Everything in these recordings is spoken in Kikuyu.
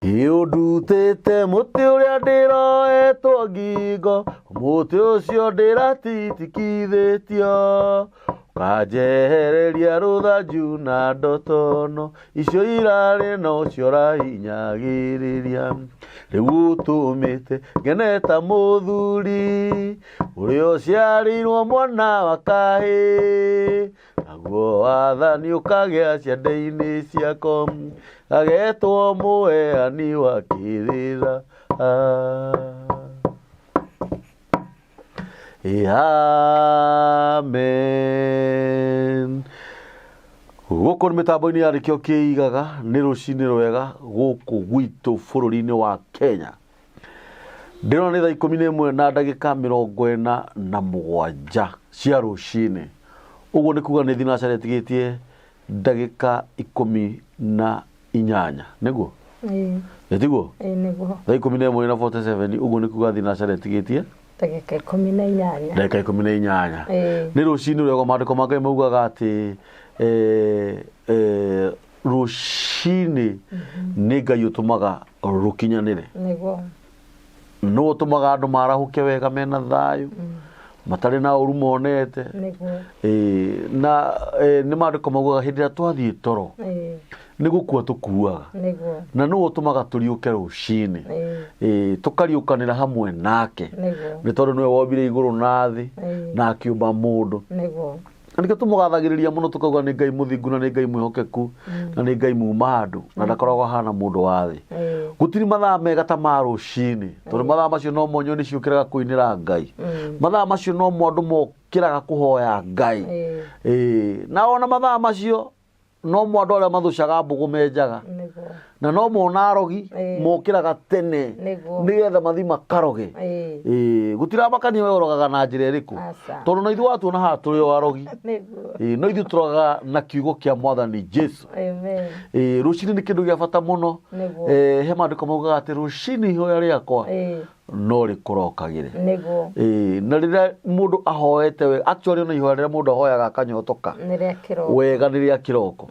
Ũndutĩte mũtĩ ũrĩa ndĩroetwo ngingo, mũtĩ ũcio ndĩratitikithĩtio, ũkanjehereria rũthanju na ndotono, icio irarĩ nocio ũrahinyagĩrĩria. Rĩu ũtũmĩte ngene ta mũthuri, ũrĩa ũciarĩirwo mwana wa kahĩĩ. Naguo wathani ũkagĩa ciande-inĩ ciako, agetwo mũheani wa kĩrĩra. Amen. Gũkũ nĩ mĩtambo-inĩ ya nĩkĩo kĩigaga nĩ rũcinĩ rwega gũkũ gwitũ bũrũri-inĩ wa Kenya. Ndĩrona nĩ thaa 11 na ndagĩka 47 cia rũcinĩ. Ũguo nĩ kuga nĩ thinacara ĩtigĩtie ndagĩka 18 nĩguo? Ĩĩ. Ĩ tiguo? Ĩĩ nĩguo. Thaa 11 na 47 ũguo nĩ kuga thinacara ĩtigĩtie ndagĩka 18. Ndagĩka 18. Ĩĩ. Nĩ rũcinĩ rwega maandĩko ma Ngai maugaga atĩ rũcinĩ nĩ Ngai ũtũmaga rũkinyanĩre. Nĩguo. Nũ ũtũmaga andũ marahũke wega mena thayũ matarĩ na ũru monete. Nĩguo. Ĩĩ, na nĩ maandĩko maugaga hĩndĩ ĩrĩa twathiĩ toro Ĩĩ. nĩ gũkua tũkuaga. Nĩguo. Na nũ ũtũmaga tũriũke rũcinĩ. Ĩĩ. Ĩĩ, tũkariũkanĩra hamwe nake. Nĩguo. Nĩ tondũ nĩwe wombire igũrũ na thĩ Ĩĩ. na akĩũmba mũndũ. Nĩguo. Na nĩkĩo tũmũgathagĩrĩria mũno tũkauga nĩ Ngai mũthingu na nĩ Ngai mwĩhokeku na nĩ Ngai muma andũ na ndakoragwo ahana mũndũ wa thĩ. Gũtirĩ mathaa mega ta ma rũcinĩ tondũ mathaa macio no mo nyoni ciũkĩraga kũinĩra Ngai. Mathaa macio no mo andũ mokĩraga kũhoya Ngai. Ĩĩ, na ona mathaa macio no mo andũ arĩa mathũcaga mbũgũ menjaga. Nĩguo. Na no mona arogi mokĩraga tene Nĩguo. nĩgetha mathi makaroge. Ĩĩ. Ĩĩ, gũtiramakania we ũrogaga na njĩra ĩrĩkũ. Aca. Tondũ na ithuĩ watuona haha tũrĩ o arogi. Nĩguo. Ĩĩ, no ithuĩ tũrogaga na kiugo kĩa Mwathani Jesu. Amen. Ĩĩ, rũcinĩ nĩ kĩndũ gĩa bata mũno. Nĩguo. He maandĩko maugaga atĩ rũcinĩ ihoya rĩakwa Ĩĩ. no rĩkũrokagĩre. Nĩguo. Ĩĩ, na rĩrĩa mũndũ ahoete wega, actually ona ihoya rĩrĩa mũndũ ahoyaga akanyotoka Nĩ rĩa kĩroko. wega nĩ rĩa kĩroko.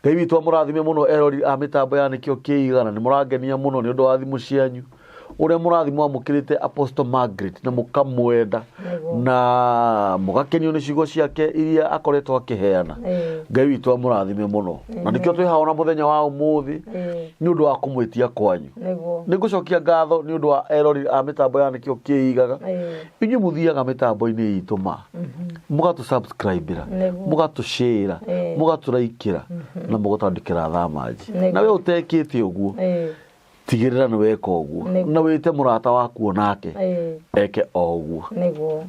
Ngai witũ amũrathime mũno erori a mĩtambo ya nĩkĩo kĩigana, nĩ mũrangenia mũno nĩ ũndũ wa thimũ cianyu ũrĩa mũrathi mwamũkĩrĩte Apostle Margaret na mũkamwenda Nĩguo. na mũgakenio nĩ ciugo ciake iria akoretwo akĩheana. Ĩĩ. Ngai witũ amũrathime mũno na nĩkĩo twĩ haha ona mũthenya wa ũmũthĩ Ĩĩ. nĩ ũndũ wa kũmwĩtia kwanyu. Nĩguo. Nĩ ngũcokia ngatho nĩ ũndũ wa erori a mĩtambo ya nĩkĩo kĩigaga. Ĩĩ. Inyuĩ mũthiaga mĩtambo-inĩ itũ ma mũgatũ subscribe-ĩra, Nĩguo. mũgatũ share-ĩra, Ĩĩ. mũgatũraikĩra na mũgatwandĩkĩra thamanji. Nĩguo. Na we ũtekĩte ũguo Ĩĩ. tigĩrĩra nĩ weka ũguo Nĩguo. na wĩte mũrata waku onake Ĩĩ. eke o ũguo. Nĩguo.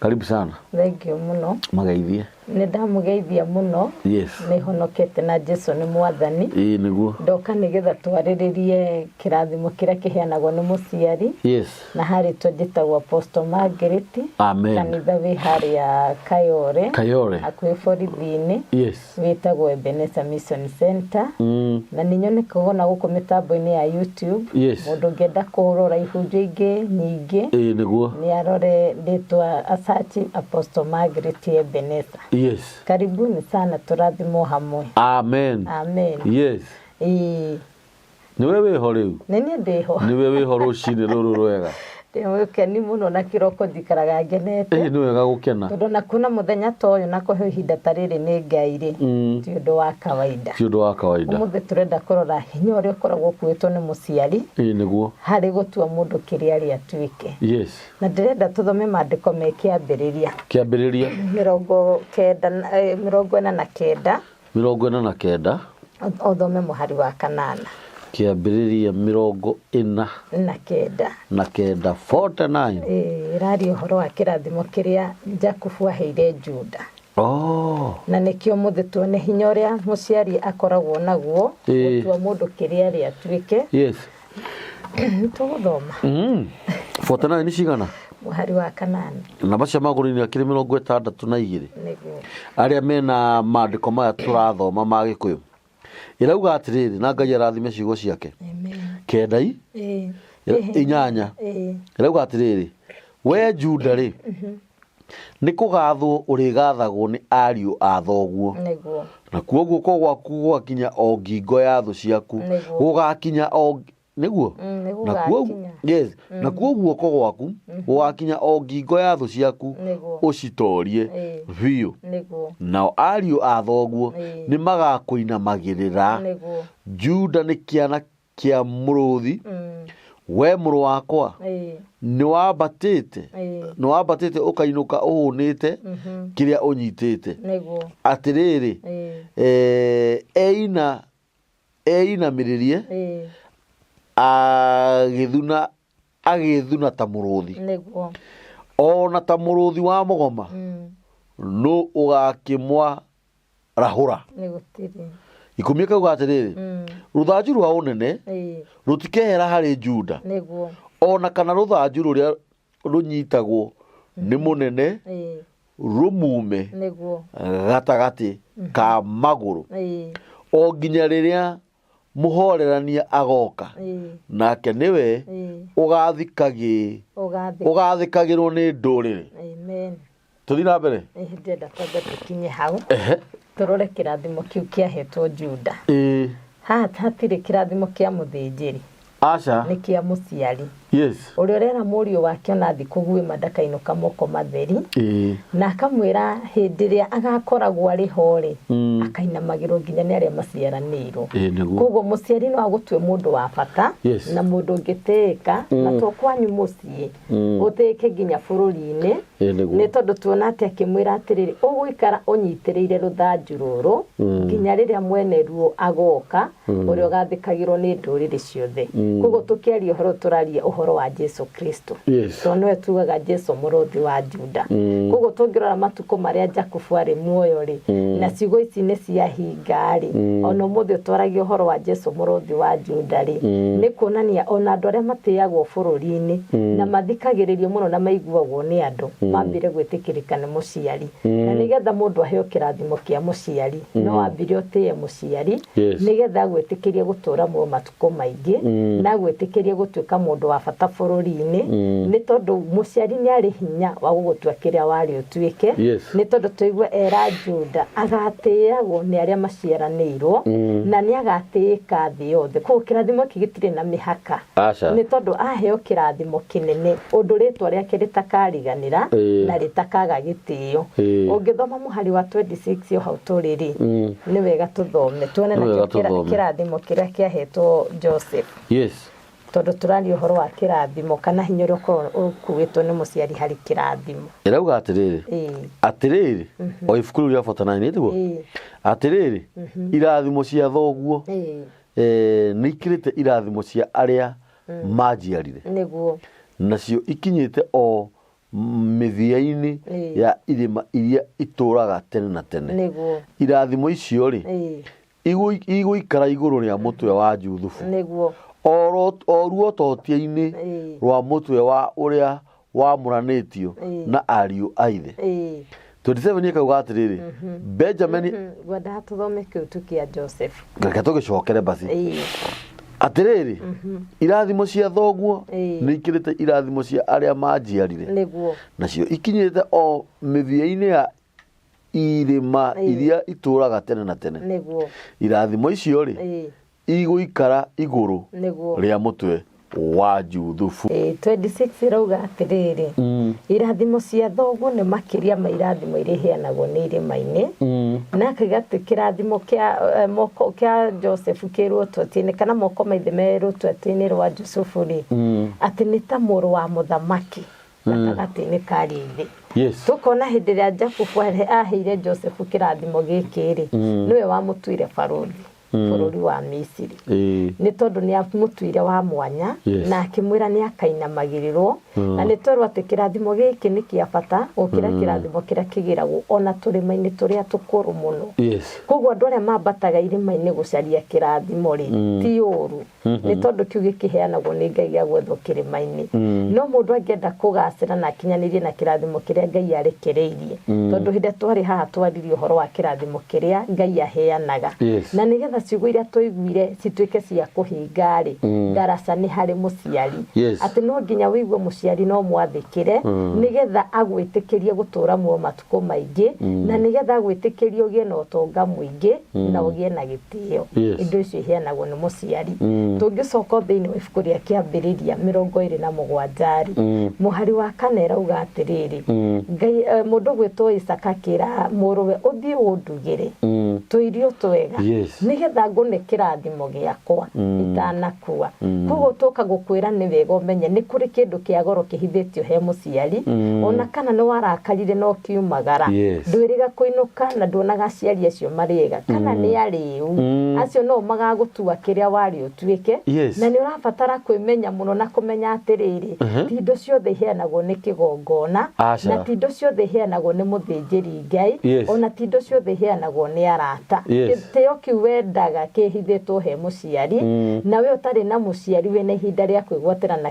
Karibu sana. Thank you mũno. Mageithie. Nĩ ndamũgeithia mũno. Yes. Nĩ honokete na Jesu nĩ mwathani. Ĩĩ nĩguo. Ndoka nĩgetha twarĩrĩrie kĩrathimo kĩrĩa kĩheanagwo nĩ mũciari. Yes. Na harĩtwo njĩtagwo Apostle Margaret. Amen. Kanitha wĩ harĩa Kayore. Kayore. Hakuhĩ borithi-inĩ. Yes. Wĩtagwo Ebenezer Mission Center. Mm. Na nĩ nyonekaga ona gũkũ mĩtambo-inĩ ya YouTube. Yes. Mũndũ ũngĩenda kũrora ihunjio ingĩ nyingĩ. Ĩĩ nĩguo. Nĩ arore rĩtwa asearch Apostle Margaret Ebenezer. Yes. Karibuni sana tũrathimwo hamwe. Amen. Amen. Yes. Ĩĩ. Nĩwe wĩho rĩu? Nĩ niĩ ndĩho. Nĩwe wĩho rũcinĩ rũrũ rwega. Ndĩ mũkeni mũno na kĩroko njikaraga ngenete. Ĩĩ nĩ wega gũkena. Tondũ na kuona mũthenya ta ũyũ na kũheo ihinda ta rĩrĩ nĩ Ngai rĩ, ti ũndũ wa kawaida. Ti ũndũ wa kawaida. Ũmũthĩ tũrenda kũrora hinya ũrĩa ũkoragwo ũkuĩtwo nĩ mũciari. Ĩĩ nĩguo. Harĩ gũtua mũndũ kĩrĩa arĩ atuĩke. Yes. Na ndĩrenda tũthome maandĩko me Kĩambĩrĩria. Kĩambĩrĩria. 49 49. 49. Ũthome mũhari wa kanana. Kĩambĩrĩria 49. Na kenda. 49. Ĩĩ, ĩraria ũhoro wa kĩrathimo kĩrĩa Jakubu aheire Juda. Oh. Na nĩkĩo mũthĩ tuone hinya ũrĩa mũciari akoragwo naguo Ĩĩ. gũtua mũndũ kĩrĩa arĩ atuĩke. Yes. Tũgũthoma. 49 nĩ cigana? Mũhari wa kanana. Namba cia magũrũ-inĩ akĩrĩ 62. Nĩguo. Arĩa mena maandĩko maya tũrathoma ma Gĩkũyũ. Ĩrauga atĩrĩrĩ, na Ngai arathime ciugo ciake. Amen. Kendai, Ĩĩ. inyanya. Ĩĩ. Ĩrauga atĩrĩrĩ, we Juda rĩ, nĩ kũgathwo ũrĩgathagwo nĩ ariũ a thoguo. Nĩguo. Nakuo guoko gwaku gũgakinya o ngingo ya thũ ciaku. Nĩguo. Gũgakinya o Nĩguo. Nĩ Nakuo gũgakinya. Yes, nakuo guoko gwaku gũgakinya o ngingo ya thũ ciaku, ũcitorie biũ. Nao ariũ a thoguo nĩ magakũinamagĩrĩra. Juda nĩ kĩana kĩa mũrũthi. We mũrũ wakwa, nĩ wambatĩte, nĩ wambatĩte ũkainũka ũhũnĩte kĩrĩa ũnyitĩte. Atĩrĩrĩ, eina einamĩrĩrie, agĩthuna agĩthuna ta mũrũthi, ona ta mũrũthi wa mũgoma. Nũ ũgakĩmwarahũra? Nĩ gũtirĩ. 10 akauga atĩrĩrĩ, rũthanju rwa ũnene rũtikehera harĩ Juda, ona kana rũthanju rũrĩa rũnyitagwo nĩ mũnene rũmume gatagatĩ ka magũrũ, o nginya rĩrĩa mũhorerania agoka, nake nĩwe ũgathikagĩ Ũgathĩ. ũgathĩkagĩrwo nĩ ndũrĩrĩ. Amen. Tũthiĩ na mbere. Ndĩrenda twambe tũkinye hau, Ehe. tũrore kĩrathimo kĩu kĩahetwo Juda. Haha hatirĩ kĩrathimo kĩa mũthĩnjĩri, Aca. nĩ kĩa mũciari ũrĩa ũrera mũriũ wake ona athiĩ kũguĩma ndakainũka moko matheri, na akamwĩra hĩndĩ ĩrĩa agakoragwo arĩ ho rĩ, akainamagĩrwo nginya nĩ arĩa maciaranĩirwo. Nĩguo. Koguo mũciari no agũtue mũndũ wa bata na mũndũ ũngĩtĩĩka, na to kwanyu mũciĩ, ũtĩĩke nginya bũrũri-inĩ. Nĩguo. Nĩ tondũ tuona atĩ akĩmwĩra atĩrĩrĩ, ũgũikara ũnyitĩrĩire rũthanju rũrũ nginya rĩrĩa mwene ruo agoka, ũrĩa ũgathĩkagĩrwo nĩ ndũrĩrĩ ciothe. Koguo tũkĩaria ũhoro, tũraria ũhoro wa Jesu Kristo, tondũ nĩwe tugaga Jesu mũrũthi wa Juda. Koguo tũngĩrora matukũ marĩa Jakubu arĩ muoyo rĩ, na ciugo ici nĩ ciahinga rĩ, ona ũmũthĩ twaragia ũhoro wa Jesu mũrũthi wa Juda rĩ, nĩ kuonania ona andũ arĩa matĩagwo bũrũri-inĩ na mathikagĩrĩrio mũno na maiguagwo nĩ andũ, mambire gwĩtĩkĩrĩka nĩ mũciari. Na nĩgetha mũndũ aheo kĩrathimo kĩa mũciari, no ambire ũtĩe mũciari, nĩgetha agwĩtĩkĩrie gũtũra muoyo matukũ maingĩ, na agwĩtĩkĩrie gũtuĩka mũndũ wa bata bũrũri-inĩ, nĩ tondũ mũciari nĩ arĩ hinya wa gũgũtua kĩrĩa warĩ ũtuĩke. Nĩ tondũ tũigua era Juda agatĩagwo nĩ arĩa maciaranĩirwo, na nĩ agatĩĩka thĩ yothe. Koguo kĩrathimo gĩkĩ gĩtirĩ na mĩhaka, Aca. nĩ tondũ aheo kĩrathimo kĩnene ũndũ rĩtwa rĩake rĩtakariganĩra na rĩtakaga gĩtĩo. Ũngĩthoma mũhari wa 26 o hau tũrĩ rĩ, nĩ wega tũthome tuone Nĩ wega nakĩo tũthome. kĩrathimo kĩrĩa kĩahetwo Joseph, tondũ tũraria ũhoro wa kĩrathimo kana hinya ũrĩa ũkoragwo ũkuĩtwo nĩ mũciari harĩ kĩrathimo. Ĩrauga atĩrĩrĩ, atĩrĩrĩ, o ibuku rĩu rĩa 49 tiguo? Ĩĩ. Atĩrĩrĩ, irathimo cia thoguo nĩ ikĩrĩte irathimo cia arĩa manjiarire, nacio ikinyĩte o mĩthia-inĩ ya irĩma iria itũũraga tene na tene. Irathimo icio rĩ, igũikara igũrũ rĩa mũtwe wa Juthubu, o ruototia-inĩ rwa mũtwe wa ũrĩa wamũranĩtio na ariũ a ithe. 27 ĩkauga atĩrĩrĩ, Benjamini. Ngwendaga tũthome kĩu tu kĩa Joseph. Reke tũgĩcokere basi. Atĩrĩrĩ, irathimo cia thoguo nĩ ikĩrĩte irathimo cia arĩa manjiarire, nacio ikinyĩte o mĩthia-inĩ ya irĩma iria itũũraga tene na tene. Irathimo icio rĩ, igũikara igũrũ rĩa mũtwe wa Juthubu. 26 ĩrauga atĩrĩrĩ, irathimo cia thoguo nĩ makĩria ma irathimo iria iheanagwo nĩ irĩma-inĩ, na akauga atĩ kĩrathimo kĩa moko kĩa Joseph kĩ rũtweti-inĩ, kana moko maithe me rũtweti-inĩ rwa Jusufu rĩ, atĩ nĩ ta mũrũ wa mũthamaki gatagatĩ-inĩ ka ariũ a ithe. Tũkona hĩndĩ ĩrĩa Jakubu aheire Joseph kĩrathimo gĩkĩ rĩ, nĩwe wamũtuire barũthi bũrũri wa Misiri, nĩ tondũ nĩ amũtuire wa mwanya, na akĩmwĩra nĩ akainamagĩrĩrwo. Na nĩ twerwo atĩ kĩrathimo gĩkĩ nĩ kĩa bata gũkĩra kĩrathimo kĩrĩa kĩgĩragwo ona tũrĩma-inĩ tũrĩa tũkũrũ mũno. Koguo andũ arĩa mambataga irĩma-inĩ gũcaria kĩrathimo rĩ, ti ũru, nĩ tondũ kĩu gĩkĩheanagwo nĩ Ngai gĩa gwethwo kĩrĩma-inĩ. No mũndũ angĩenda kũgacĩra na akinyanĩrie na kĩrathimo kĩrĩa Ngai arekereirie, tondũ hĩndĩ ĩrĩa twarĩ haha twaririe ũhoro wa kĩrathimo kĩrĩa Ngai aheanaga, na nĩgetha ciugo iria tũiguire cituĩke cia kũhinga rĩ, ndaraca nĩ harĩ mũciari. Yes. Atĩ no nginya wĩigue mũciari no mwathĩkĩre nĩgetha agwĩtĩkĩrie gũtũra muoyo matukũ maingĩ, na nĩgetha agwĩtĩkĩrie ũgĩe na ũtonga mũingĩ na ũgĩe na gĩtĩo. Yes. Indo icio iheanagwo nĩ mũciari. Tũngĩcoka thĩinĩ wa ibuku rĩa Kĩambĩrĩria 27 rĩ, mũhari wa 4 ĩrauga atĩrĩrĩ, Ngai, mũndũ gwĩtwo Isaka akĩra mũrũwe, ũthiĩ ũndugĩre tũirio twega, Yes. nĩgetha ngũne kĩrathimo gĩakwa itanakua. Koguo tũka gũkwĩra nĩ wega ũmenye nĩ kũrĩ kĩndũ kĩa goro kĩhithĩtio he mũciari, ona kana nĩ warakarire na ũkiumagara, Yes. ndwĩrĩga kũinũka na nduonaga aciari acio marĩega, kana nĩ arĩu, acio no magagũtua kĩrĩa warĩ ũtuĩke. Yes. Na nĩ ũrabatara kwĩmenya mũno na kũmenya atĩrĩrĩ, ti indo ciothe iheanagwo nĩ kĩgongona, Aca. na ti indo ciothe iheanagwo nĩ mũthĩnjĩri Ngai, Yes. ona ti indo ciothe iheanagwo nĩ arata. Yes. Gĩtĩo kĩu wendaga kĩhithĩtwo he mũciari, na we ũtarĩ na mũciari wĩna ihinda rĩa kwĩgwatĩra na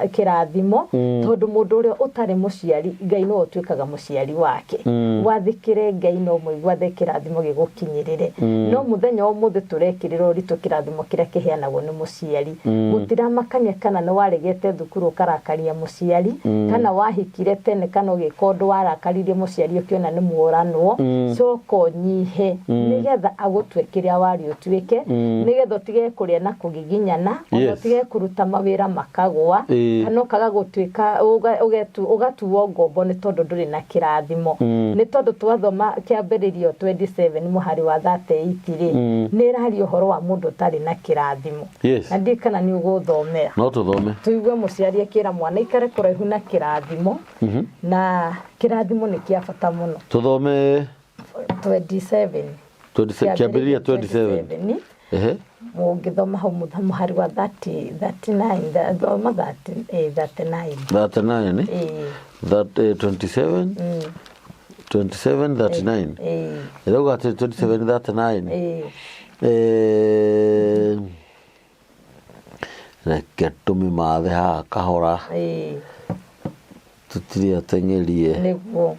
kĩrathimo, tondũ mũndũ ũrĩa ũtarĩ mũciari Ngai nĩwe ũtuĩkaga mũciari wake. Wathĩkĩre Ngai no mũiguathe kĩrathimo gĩgũkinyĩrĩre. No mũthenya wa ũmũthĩ tũrekĩrĩra ũritũ kĩrathimo kĩrĩa kĩheanagwo nĩ mũciari. Gũtiramakania kana nĩ waregete thukuru ũkarakaria mũciari, kana wahikire tene, kana ũgĩka ũndũ warakaririe mũciari ũkĩona nĩ mworanwo, coka ũnyihe nĩgetha agũtue kĩrĩa warĩ ũtuĩke, nĩgetha ũtige kũrĩa na kũgiginyana, ona Yes. ũtige kũruta mawĩra makagũa, kana ũkaga gũtuĩka, ũgatuo ngombo nĩ tondũ ndũrĩ na kĩrathimo. Nĩ tondũ twathoma Kĩambĩrĩrio 27 mũhari wa 38 rĩ, nĩ ĩraria ũhoro wa mũndũ ũtarĩ na kĩrathimo. Yes. Na ndiũĩ kana nĩ ũgũthomera. No tũthome. Tũigue mũciari akĩra mwana ikare kũraihu na kĩrathimo, na kĩrathimo nĩ kĩa bata mũno. Tũthome 27. Kĩambĩrĩria 27. Ehe. Mũngĩthoma hau mũhari wa 39, thoma 39. 39, eh? That, 27, 27, 39. Ĩrauga atĩ 27, 39. Reke tũmĩmathe haha kahora, tũtirĩ ateng'erie. Nĩguo.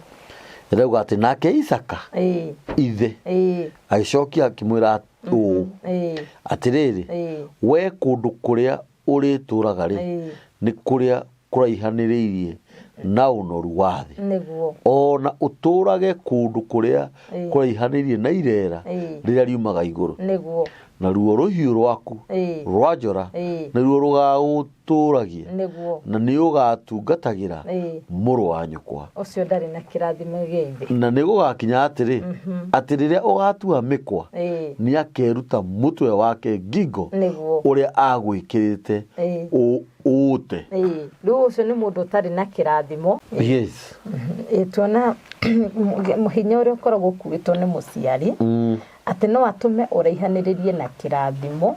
Ĩrauga atĩ nake Isaka ithe agĩcokia akĩmwĩra ũũ, atĩrĩrĩ, we kũndũ kũrĩa ũrĩtũraga rĩ, nĩ kũrĩa kũraihanĩrĩirie na ũnoru wa thĩ, Nĩguo. ona ũtũrage kũndũ kũrĩa kũraihanĩrĩirie na irera rĩrĩa riumaga igũrũ, Nĩguo. naruo rũhiũ rwaku rwa njora nĩruo rũgagũtũragia, Nĩguo. na nĩ ũgatungatagĩra mũrũ wa nyũkwa. Ũcio ndarĩ na kĩrathimo gĩa ithe. Na nĩ gũgakinya atĩrĩ, atĩ rĩrĩa ũgatua mĩkwa, nĩ akeruta mũtwe wake ngingo Nĩguo. ũrĩa agwĩkĩrĩte ũũte. Rĩu ũcio nĩ mũndũ ũtarĩ na kĩrathimo. Yes. Tuona hinya ũrĩa ũkoragwo ũkuĩtwo nĩ mũciari, atĩ no atũme ũraihanĩrĩrie na kĩrathimo,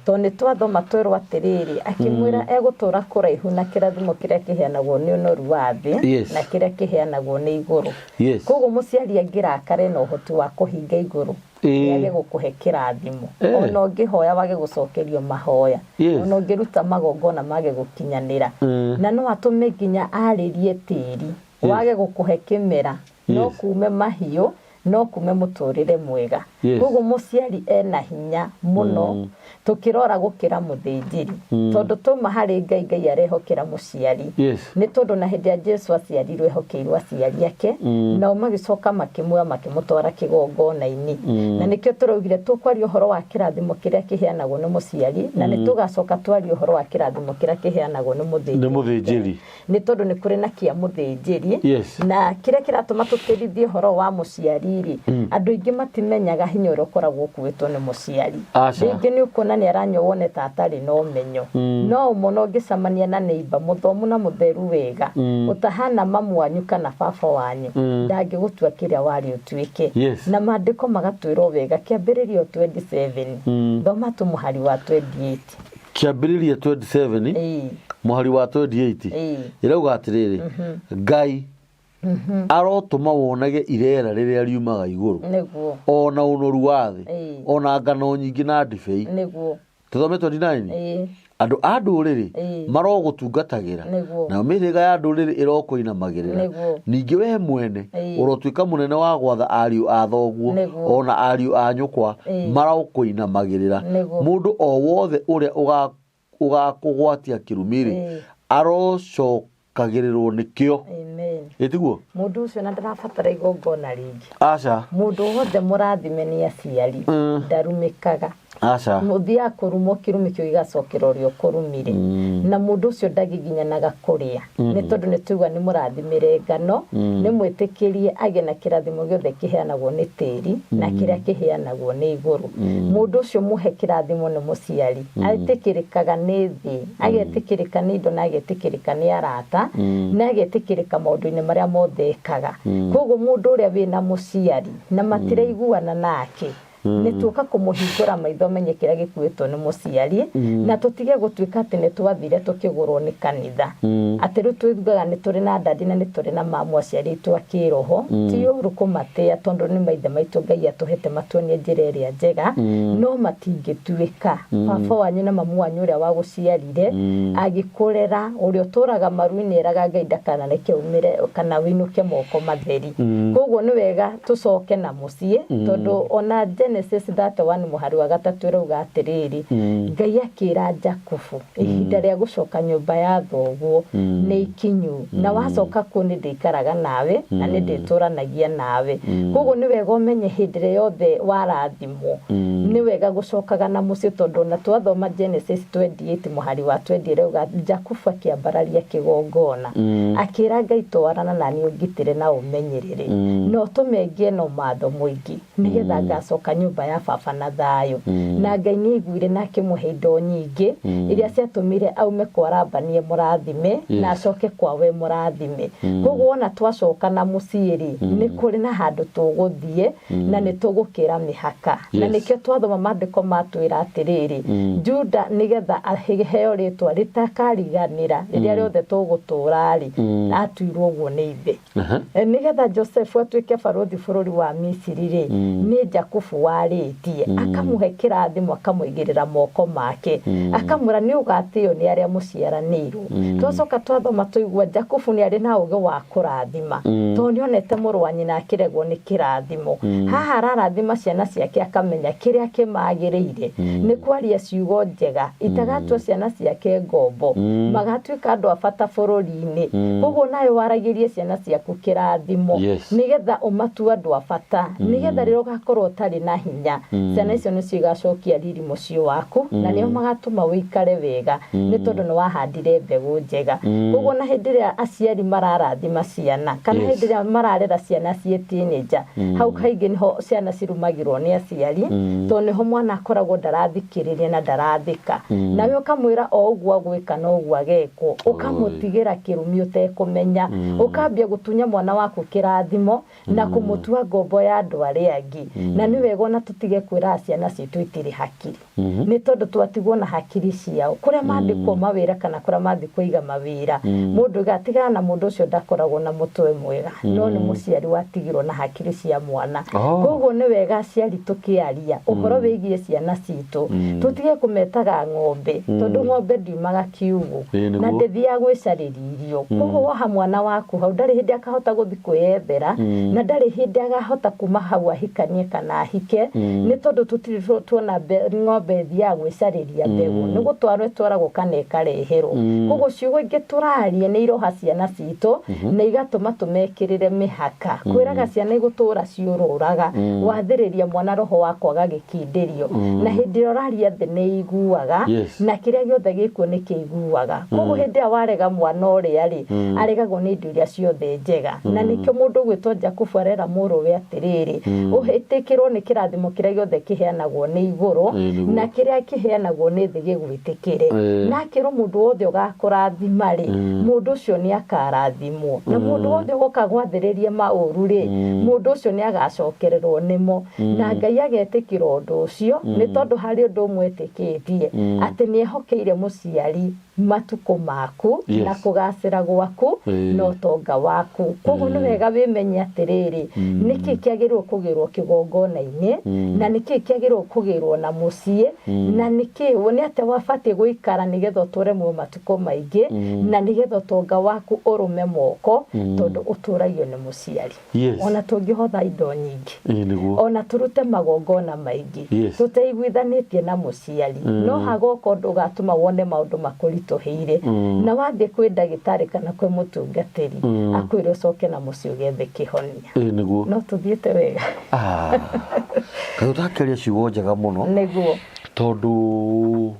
tondũ nĩ twathoma twerwo atĩrĩrĩ, akĩmwĩra egũtũra kũraihu na kĩrathimo kĩrĩa kĩheanagwo nĩ ũnoru wa thĩ, Yes. na kĩrĩa kĩheanagwo nĩ igũrũ. Yes. Koguo mũciari angĩrakare na ũhoti wa kũhinga igũrũ, nĩage gũkũhe kĩrathimo. Ona ũngĩhoya wage gũcokerio mahoya, Yes. ona ũngĩruta magongona mage gũkinyanĩra, na no atũme nginya arĩrie tĩri, wage gũkũhe kĩmera, no Yes. kume mahiũ, no kume mũtũrĩre mwega. Yes. Koguo mũciari ena hinya mũno tũkĩrora gũkĩra mũthĩnjĩri, tondũ tũma harĩ Ngai, Ngai arehokera mũciari. Yes. Nĩ tondũ na hĩndĩ ya Jesu aciarirwo ehokeirwo aciari ake, nao magĩcoka makĩmuoya makĩmũtwara kĩgongona-inĩ. Na nĩkĩo tũraugire tũkwaria ũhoro wa kĩrathimo kĩrĩa kĩheanagwo nĩ mũciari, na nĩ tũgacoka twarie ũhoro wa kĩrathimo kĩrĩa kĩheanagwo nĩ mũthĩnjĩri. Nĩ mũthĩnjĩri. Nĩ tondũ nĩ kũrĩ na kĩa mũthĩnjĩri. Yes. Na kĩrĩa kĩratũma tũtĩrithie ũhoro wa mũciari rĩ, andũ aingĩ matimenyaga hinya ũrĩa ũkoragwo ũkuĩtwo nĩ mũciari. Aca. Rĩngĩ nĩ ũkuona nĩ aranyua wone ta atarĩ na ũmenyo. No mũno ũngĩcemania na neighbor mũthomu na mũtheru wega, ũtahana mamu wanyu kana baba wanyu, ndangĩgũtua kĩrĩa warĩ ũtuĩke. Yes. Na maandĩko magatwĩrwo wega, Kĩambĩrĩrio 27, thoma tu mũhari wa 28. Kĩambĩrĩria 27, mũhari wa 28, ĩrauga atĩrĩrĩ, Ngai arotũma wonage irera rĩrĩa riumaga igũrũ, Nĩguo. ona ũnoru wa thĩ, ona ngano nyingĩ na ndibei. Nĩguo. Tũthome 29. Andũ a ndũrĩrĩ Ĩĩ. marogũtungatagĩra, Nĩguo. nayo mĩhĩrĩga ya ndũrĩrĩ ĩrokũinamagĩrĩra. Nĩguo. Ningĩ wee mwene Ĩĩ. ũrotuĩka mũnene wa gwatha ariũ a thoguo, Nĩguo. o na ariũ a nyũkwa Ĩĩ. marokũinamagĩrĩra. Nĩguo. Mũndũ o wothe ũrĩa ũgakũgwatia kĩrumi-rĩ, Ĩĩ. arocokagĩrĩrwo nĩkĩo. Amen. Ĩtiguo? Mũndũ ũcio na ndarabatara igongona rĩngĩ. Aca. Mũndũ wothe mũrathime nĩ aciari ndarumĩkaga. Aca. Mũthiaga kũrumwo, kĩrumi kĩu gĩgacokera ũrĩa ũkũrumire, na mũndũ ũcio ndagiginyanaga kũrĩa, nĩ tondũ nĩ tũigua nĩ mũrathimĩre ngano, nĩ mwĩtĩkĩrie agĩe na kĩrathimo gĩothe kĩheanagwo nĩ tĩri na kĩrĩa kĩheanagwo nĩ igũrũ. Mũndũ ũcio mũhe kĩrathimo nĩ mũciari, etĩkĩrĩkaga nĩ thĩ, agetĩkĩrĩka nĩ indo, na agetĩkĩrĩka nĩ arata, na agetĩkĩrĩka maũndũ-inĩ marĩa mothe ekaga. Koguo mũndũ ũrĩa wĩna mũciari na matiraiguana nake, nĩ tuoka kũmũhingũra maitho menye kĩrĩa gĩkuĩtwo nĩ mũciari, na tũtige gũtuĩka atĩ nĩ twathire tũkĩgũrwo nĩ kanitha, atĩ rĩu twĩguaga nĩ tũrĩ na ndadi na nĩ tũrĩ na mamu aciari aitũ a kĩroho. Ti ũru kũmatĩa, tondũ nĩ maithe maitũ Ngai atũhete matuonie njĩra ĩrĩa njega, no matingĩtuĩka baba wanyu na mamu wanyu ũrĩa wagũciarire agĩkũrera, ũrĩa ũtũraga maru-inĩ eraga Ngai ndakanareke umĩre kana wĩinũke moko matheri. Koguo nĩ wega tũcoke na mũciĩ, tondũ ona Genesis 31 mũhari wa 3 ĩrauga atĩrĩrĩ, Ngai akĩra Jakubu, ihinda rĩa gũcoka nyũmba ya thoguo nĩ ikinyu, na wacoka kuo nĩ ndĩikaraga nawe na nĩ ndĩtũranagia nawe. Koguo nĩ wega ũmenye hĩndĩ ĩrĩa yothe warathimwo, nĩ wega gũcokaga na mũciĩ, tondũ ona twathoma Genesis 28 mũhari wa 20 ĩrauga Jakubu akĩambararia kĩgongona, akĩra Ngai, twarana na niĩ ũngitĩre na ũmenyerere, na ũtũme ngĩe na ũmatho mũingĩ, nĩgetha ngacoka nyũmba ya baba na thayũ. Na Ngai nĩ aiguire na akĩmũhe indo nyingĩ iria ciatũmire aume kwa Labani e mũrathime na acoke kwawe mũrathime. Koguo wona twacoka na mũciĩ rĩ, nĩ kũrĩ na handũ tũgũthiĩ na nĩ tũgũkĩra mĩhaka. Na nĩkĩo twathoma maandĩko matwĩra atĩrĩrĩ, Juda nĩgetha aheo rĩtwa rĩtakariganĩra rĩrĩa rĩothe tũgũtũra rĩ, atuirwo ũguo nĩ ithe. Nĩgetha Josefu atuĩke barũthi bũrũri wa Misiri rĩ, nĩ Jakubu warĩtie, akamũhe kĩrathimo, akamũigĩrĩra moko make, akamwĩra nĩ ũgatĩo nĩ arĩa mũciaranĩirwo. Twacoka twathoma tũigua Jakubu nĩ arĩ na ũgĩ wa kũrathima, tondũ nĩ onete mũrũ wa nyina akĩregwo nĩ kĩrathimo. Haha ararathima ciana ciake, akamenya kĩrĩa kĩmagĩrĩire nĩ kwaria ciugo njega itagatua ciana ciake ngombo, magatuĩka andũ a bata bũrũri-inĩ. Koguo nawe waragĩrie ciana ciaku kĩrathimo, nĩgetha ũmatue andũ a bata, nĩgetha rĩrĩa ũgakorwo ũtarĩ na hinya, ciana icio nĩcio igacokia riri mũciĩ waku, na nĩo magatũma ũikare wega, nĩ tondũ nĩ wahandire mbegũ njega. Koguo na hĩndĩ ĩrĩa aciari mararathima ciana, kana hĩndĩ ĩrĩa mararera ciana ciĩ teenager, hau kaingĩ nĩho ciana cirumagĩrwo nĩ aciari, tondũ nĩho mwana akoragwo ndarathikĩrĩria na ndarathĩka, nawe ũkamwĩra o ũguo agwĩka no ũguo agekwo, ũkamũtigĩra kĩrumi ũtekũmenya, ũkambia gũtunya mwana waku kĩrathimo na kũmũtua ngombo ya andũ arĩa angĩ. Na nĩ wega ona tũtige kwĩra ciana citũ itirĩ hakiri, nĩ tondũ twatigwo na hakiri ciao kũrĩa mandĩkwo mawĩra kana kũrĩa mathiĩ kũiga mawĩra, mũndũ gatigana na mũndũ ũcio ndakoragwo na mũtwe mwega, no nĩ mũciari watigirwo na hakiri cia mwana. Koguo nĩ wega aciari tũkĩaria ũhoro wĩgiĩ ciana citũ, tũtige kũmetaga ng'ombe, tondũ ng'ombe ndiumaga kiugũ na ndĩthiaga gwĩcarĩria irio. Koguo woha mwana waku hau, ndarĩ hĩndĩ akahota gũthiĩ kwĩyethera, na ndarĩ hĩndĩ agahota kuma hau ahikanie kana ahike, nĩ tondũ tũtirĩ tuona ng'ombe ĩthiaga gwĩcarĩria mbegũ, nĩ gũtwarwo ĩtwaragwo kana ĩkareherwo. Koguo ciugo ingĩ tũraria nĩ iroha ciana citũ na igatũma tũmekĩrĩre mĩhaka. Kwĩraga ciana igũtũra ciũrũraga, wathĩrĩria mwana roho wa kwaga gĩkindĩrio, na hĩndĩ ĩrĩa ũraria thĩ nĩ iguaga, na kĩrĩa gĩothe gĩkuo nĩ kĩiguaga. Koguo hĩndĩ ĩrĩa warega mwana ũrĩa rĩ, aregagwo nĩ indo iria ciothe njega. Na nĩkĩo mũndũ ũgwĩtwo Jakubu arera mũrũwe atĩrĩrĩ, ũhĩtĩkĩrwo nĩ kĩrathimo kĩrĩa gĩothe kĩheanagwo nĩ igũrũ, na kĩrĩa kĩheanagwo nĩ thĩ gĩgwĩtĩkĩre. Na akĩrwo mũndũ wothe ũgakũrathima rĩ, mũndũ ũcio nĩ akarathimwo, na mũndũ wothe ũgoka gwathĩrĩria maũru rĩ, mũndũ ũcio nĩ agacokererwo nĩmo. Na Ngai agetĩkĩra ũndũ ũcio, nĩ tondũ harĩ ũndũ ũmwe etĩkĩtie, atĩ nĩ ehokeire mũciari Matukũ maku na kũgacĩra gwaku na ũtonga waku. Koguo nĩ wega wĩmenye atĩrĩrĩ, nĩkĩ kĩagĩrĩirwo kũgĩrwo kĩgongona-inĩ, na nĩkĩ kĩagĩrĩirwo kũgĩrwo na mũciĩ, na nĩkĩ nĩ atĩa wabatiĩ gũikara nĩgetha ũtũre muoyo matukũ maingĩ, na nĩgetha ũtonga waku ũrũme moko, tondũ ũtũragio nĩ mũciari. Ona tũngĩhotha indo nyingĩ, Ĩĩ nĩguo. Ona tũrute magongona maingĩ, tũteiguithanĩtie na mũciari, no hagoka ũndũ ũgatũma wone maũndũ makũritũhĩire, na wathiĩ kwĩ ndagĩtarĩ kana kwĩ mũtungatĩri, akwĩre ũcoke na mũciĩ ũgethe kĩhonia. Ĩĩ nĩguo. No tũthiĩte wega. Ah. Kaĩ ũtakĩaria ciugo njega mũno. Nĩguo. Tondũ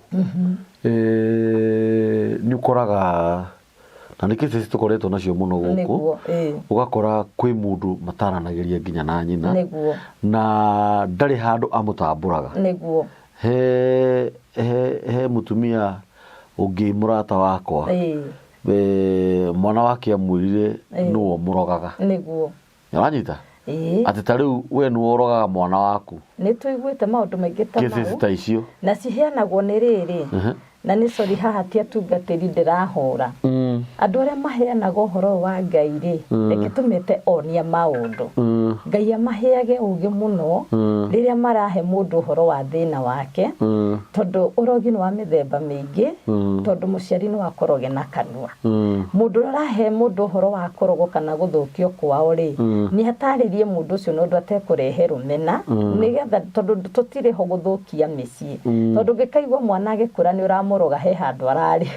nĩ ũkoraga na nĩ cases tũkoretwo nacio mũno gũkũ. Nĩguo, ĩĩ. Ũgakora kwĩ mũndũ mataranagĩria nginya na nyina. Nĩguo. Na ndarĩ handũ amũtambũraga. Nĩguo. He mũtumia ũngĩ mũrata wakwa. Ĩĩ. Mwana wake amwĩrire nũũ ũmũrogaga. Nĩguo. Nĩwanyita? Ĩĩ. Atĩ ta rĩu we nĩwe ũrogaga mwana waku. Nĩ tũiguĩte maũndũ maingĩ ta Cases mau. ta icio. Na ciheanagwo nĩ rĩrĩ. Na nĩ sorry haha ti atungatĩri ndĩrahũra. Andũ arĩa maheanaga ũhoro ũyũ wa Ngai rĩ, reke tũmete onia maũndũ. Ngai amaheage ũgĩ mũno rĩrĩa marahe mũndũ ũhoro wa thĩna wake, tondũ ũrogi nĩ wa mĩthemba mĩingĩ, tondũ mũciari no akoroge na kanua. Mũndũ ũrĩa ũrahe mũndũ ũhoro wa kũrogwo kana gũthũkio kwao rĩ, nĩ atarĩrie mũndũ ũcio na ũndũ atekũrehe rũmena, nĩgetha tondũ tũtirĩ ho gũthũkia mĩciĩ. Tondũ ũngĩkaigua mwana agĩkũra nĩ ũramũroga he handũ ararĩ,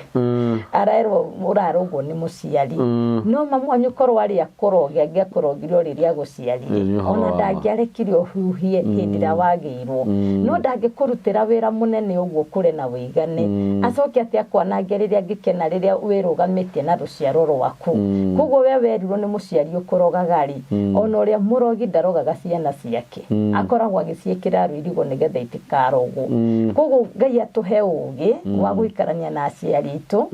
arerwo ũrarogwo nĩ mũciari. No mamu wanyu korwo arĩ akũroge, angĩakũrogire o rĩrĩa agũciarire. Ĩĩ, nĩ ũhoro Ona wa ma. ndangĩarekire ũhuhie hĩndĩ ĩrĩa wagĩirwo. No ndangĩkũrutĩra wĩra mũnene ũguo ũkũre na wĩigane. Acoke atĩ akwanange rĩrĩa angĩkena rĩrĩa wĩrũgamĩtie na rũciaro rwaku. Koguo we werirwo nĩ mũciari ũkũrogaga rĩ, ona ũrĩa mũrogi ndarogaga ciana ciake. Akoragwo agĩciĩkĩra rũirigo nĩgetha itikarogwo. Koguo Ngai atũhe ũgĩ wa gũikarania na aciari aitũ.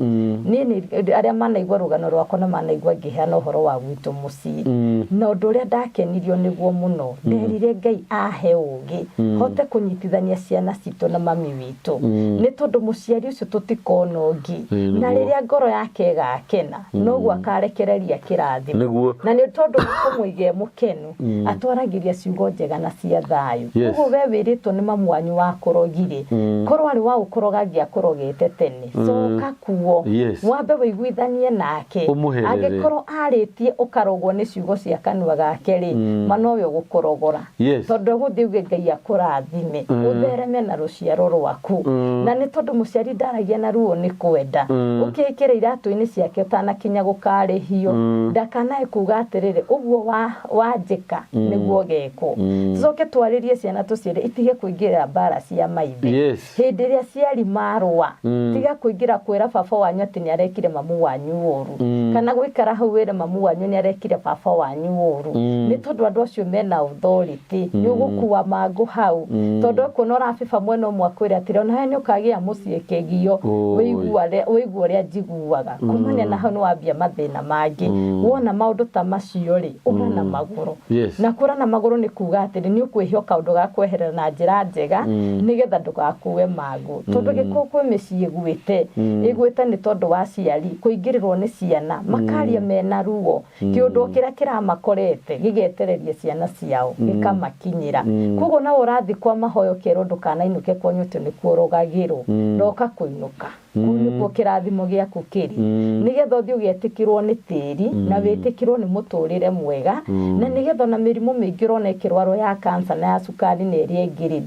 Niĩ nĩ arĩa manaigua rũgano rwakwa na manaigua ngĩheana ũhoro wa gwitũ mũciĩ. Na ũndũ ũrĩa ndakenirio nĩguo mũno, nderire Ngai ahe ũgĩ hote kũnyitithania ciana citũ na mami witũ. Nĩ tondũ mũciari ũcio tũtikona ũngĩ. Ĩĩ, Na nĩguo. rĩrĩa ngoro yake ĩgakena, noguo akarekereria kĩrathimo. Nĩguo. Na nĩ tondũ kũmũiga e mũkenu, atwaragĩria ciugo njega na cia thayũ. Koguo we wĩrĩtwo nĩ mamu wanyu wa kũrogire, korwo arĩ wa gũkũroga angĩakũrogete tene, coka kuo. Wambe wĩiguithanie nake. Ũmũherere. Angĩkorwo arĩtie ũkarogwo nĩ ciugo cia kanua gake rĩ, ma nowe ũgũkũrogora. Tondũ egũthiĩ auge Ngai akũrathime, ũthereme na rũciaro rwaku. Na nĩ tondũ mũciari ndaragia na ruo nĩ kwenda. Ũkĩĩkĩra iratũ-inĩ ciake ũtanakinya gũkarĩhio, ndakanae kuga atĩrĩrĩ, ũguo wanjĩka nĩguo gekwo. Tũcoke twarĩrie ciana tũciĩre itige kũingĩrĩra mbara cia maithe. Hĩndĩ ĩrĩa aciari marũa, tiga kũingĩra kwĩra baba wanyu atĩ nĩ arekire mamu wanyu ũru, kana gũikara hau wĩre mamu wanyu nĩ arekire baba wanyu ũru. Nĩ tondũ andũ acio mena authority, nĩ ũgũkua mangũ hau. Tondũ ekuona ũrabiba mwena ũmwe akwĩre atĩrĩ, ona we nĩ ũkagĩa mũciĩ kĩgio, wĩigua ũrĩa njiguaga. Kumania na hau nĩ wambia mathĩna mangĩ. Wona maũndũ ta macio rĩ, ũra na magũrũ. Na kũra na magũrũ nĩ kuga atĩrĩ, nĩ ũkwĩhe kaũndũ ga kweherera na njĩra njega, nĩgetha ndũgakue mangũ. Tondũ gĩkũyũ kwĩ mĩciĩ ĩgwĩte, ĩgwĩte nĩ tondũ wa aciari kũingĩrĩrwo nĩ ciana, makaria mena ruo, kĩũndũ kĩrĩa kĩramakorete gĩgetereria ciana ciao, gĩkamakinyĩra. Koguo nawe ũrathiĩ kwa mahoya ũkerwo ndũkanainũke kwanyu atĩ nĩkuo ũrogagĩrwo, roka kũinũka. Kũu nĩkuo kĩrathimo gĩaku kĩrĩ. Nĩgetha ũthiĩ ũgetĩkĩrwo nĩ tĩri, na wĩtĩkĩrwo nĩ mũtũrĩre mwega, na nĩgetha ona mĩrimũ mĩingĩ ũrona ĩkĩrwarwo ya cancer na ya cukari na ĩrĩa ĩngĩ rĩ,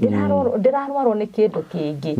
ndĩrarwarwo nĩ kĩndũ kĩngĩ.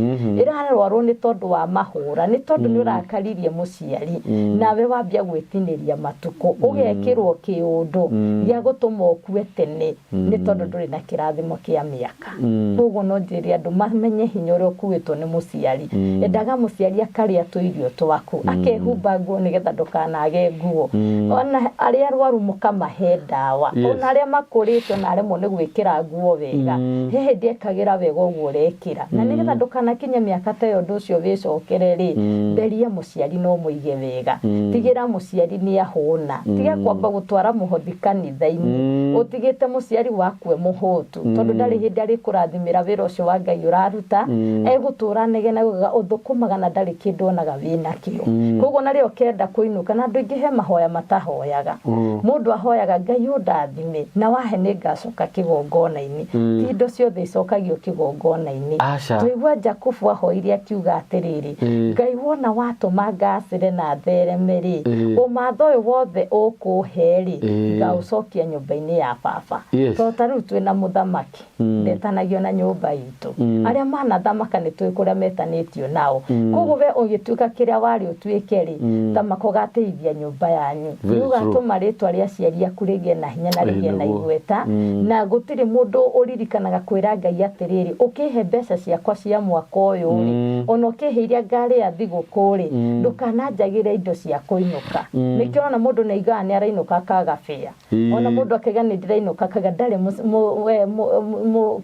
Ĩrarwarwo nĩ tondũ wa mahũra, nĩ tondũ nĩ ũrakaririe mũciari, nawe wambia gwĩtinĩria matukũ, ũgekĩrwo kĩũndũ gĩa gũtũma ũkue tene, nĩ tondũ ndũrĩ na kĩrathimo kĩa mĩaka. Koguo no njĩre andũ mamenye hinya ũrĩa ũkuĩtwo nĩ mũciari. Endaga mũciari akarĩa tũirio twaku, akehumba nguo nĩgetha ndũkanage nguo. Ona arĩa arwaru mũkamahe ndawa, ona arĩa makũrĩte ona aremwo nĩ gwĩkĩra nguo wega, he hĩndĩ ekagĩra wega ũguo ũrekĩra. Na nĩgetha ndũkanakinye mĩaka ta ĩyo ũndũ ũcio wĩcokere rĩ, theria mũciari na ũmũige wega. Tigĩra mũciari nĩ ahũna. Tiga kwamba gũtwara mũhothi kanitha-inĩ, ũtigĩte mũciari waku e mũhũtu, tondũ ndarĩ hĩndĩ arĩkũrathimĩra wĩra ũcio wa Ngai ũraruta, egũtũra anegenaga ũthũkũmaga na ndarĩ Ũtarĩ kĩndũ onaga wĩnakĩo. Koguo na rĩrĩa ũkenda kũinũka, na andũ aingĩ he mahoya matahoyaga. Mũndũ ahoyaga Ngai ũndathime na wahe nĩ ngacoka kĩgongona-inĩ. Ti indo ciothe icokagio kĩgongona-inĩ. Aca. Twaigua Jakubu ahoire akiuga atĩrĩrĩ, Ngai wona watũma ngacĩre na thereme rĩ, ũmatho ũyũ wothe ũkũhe rĩ, ngaũcokia nyũmba-inĩ ya baba. To ta rĩu twĩna mũthamaki. Ndetanagio na nyũmba itũ. Arĩa manathamaka nĩ tũĩ kũrĩa metanĩtio nao. Koguo we ũgĩtuĩka kĩrĩa warĩ ũtuĩke rĩ, thamaka ũgateithia nyũmba yanyu. Nĩ Very true. ũgatũma rĩtwa rĩa aciari aku rĩgĩe na hinya na rĩgĩe na Nĩguo. igweta. Na gũtirĩ mũndũ ũririkanaga kwĩra Ngai atĩrĩrĩ, ũkĩhe mbeca ciakwa cia mwaka ũyũ rĩ, ona ũkĩhe iria ngarĩa thigũkũ rĩ, ndũkananjagĩre indo cia kũinũka. Nĩkĩo ũrona mũndũ nĩ aigaga nĩ arainũka akaga bĩa. Ona mũndũ akaiga nĩ ndĩrainũka akauga ndarĩ we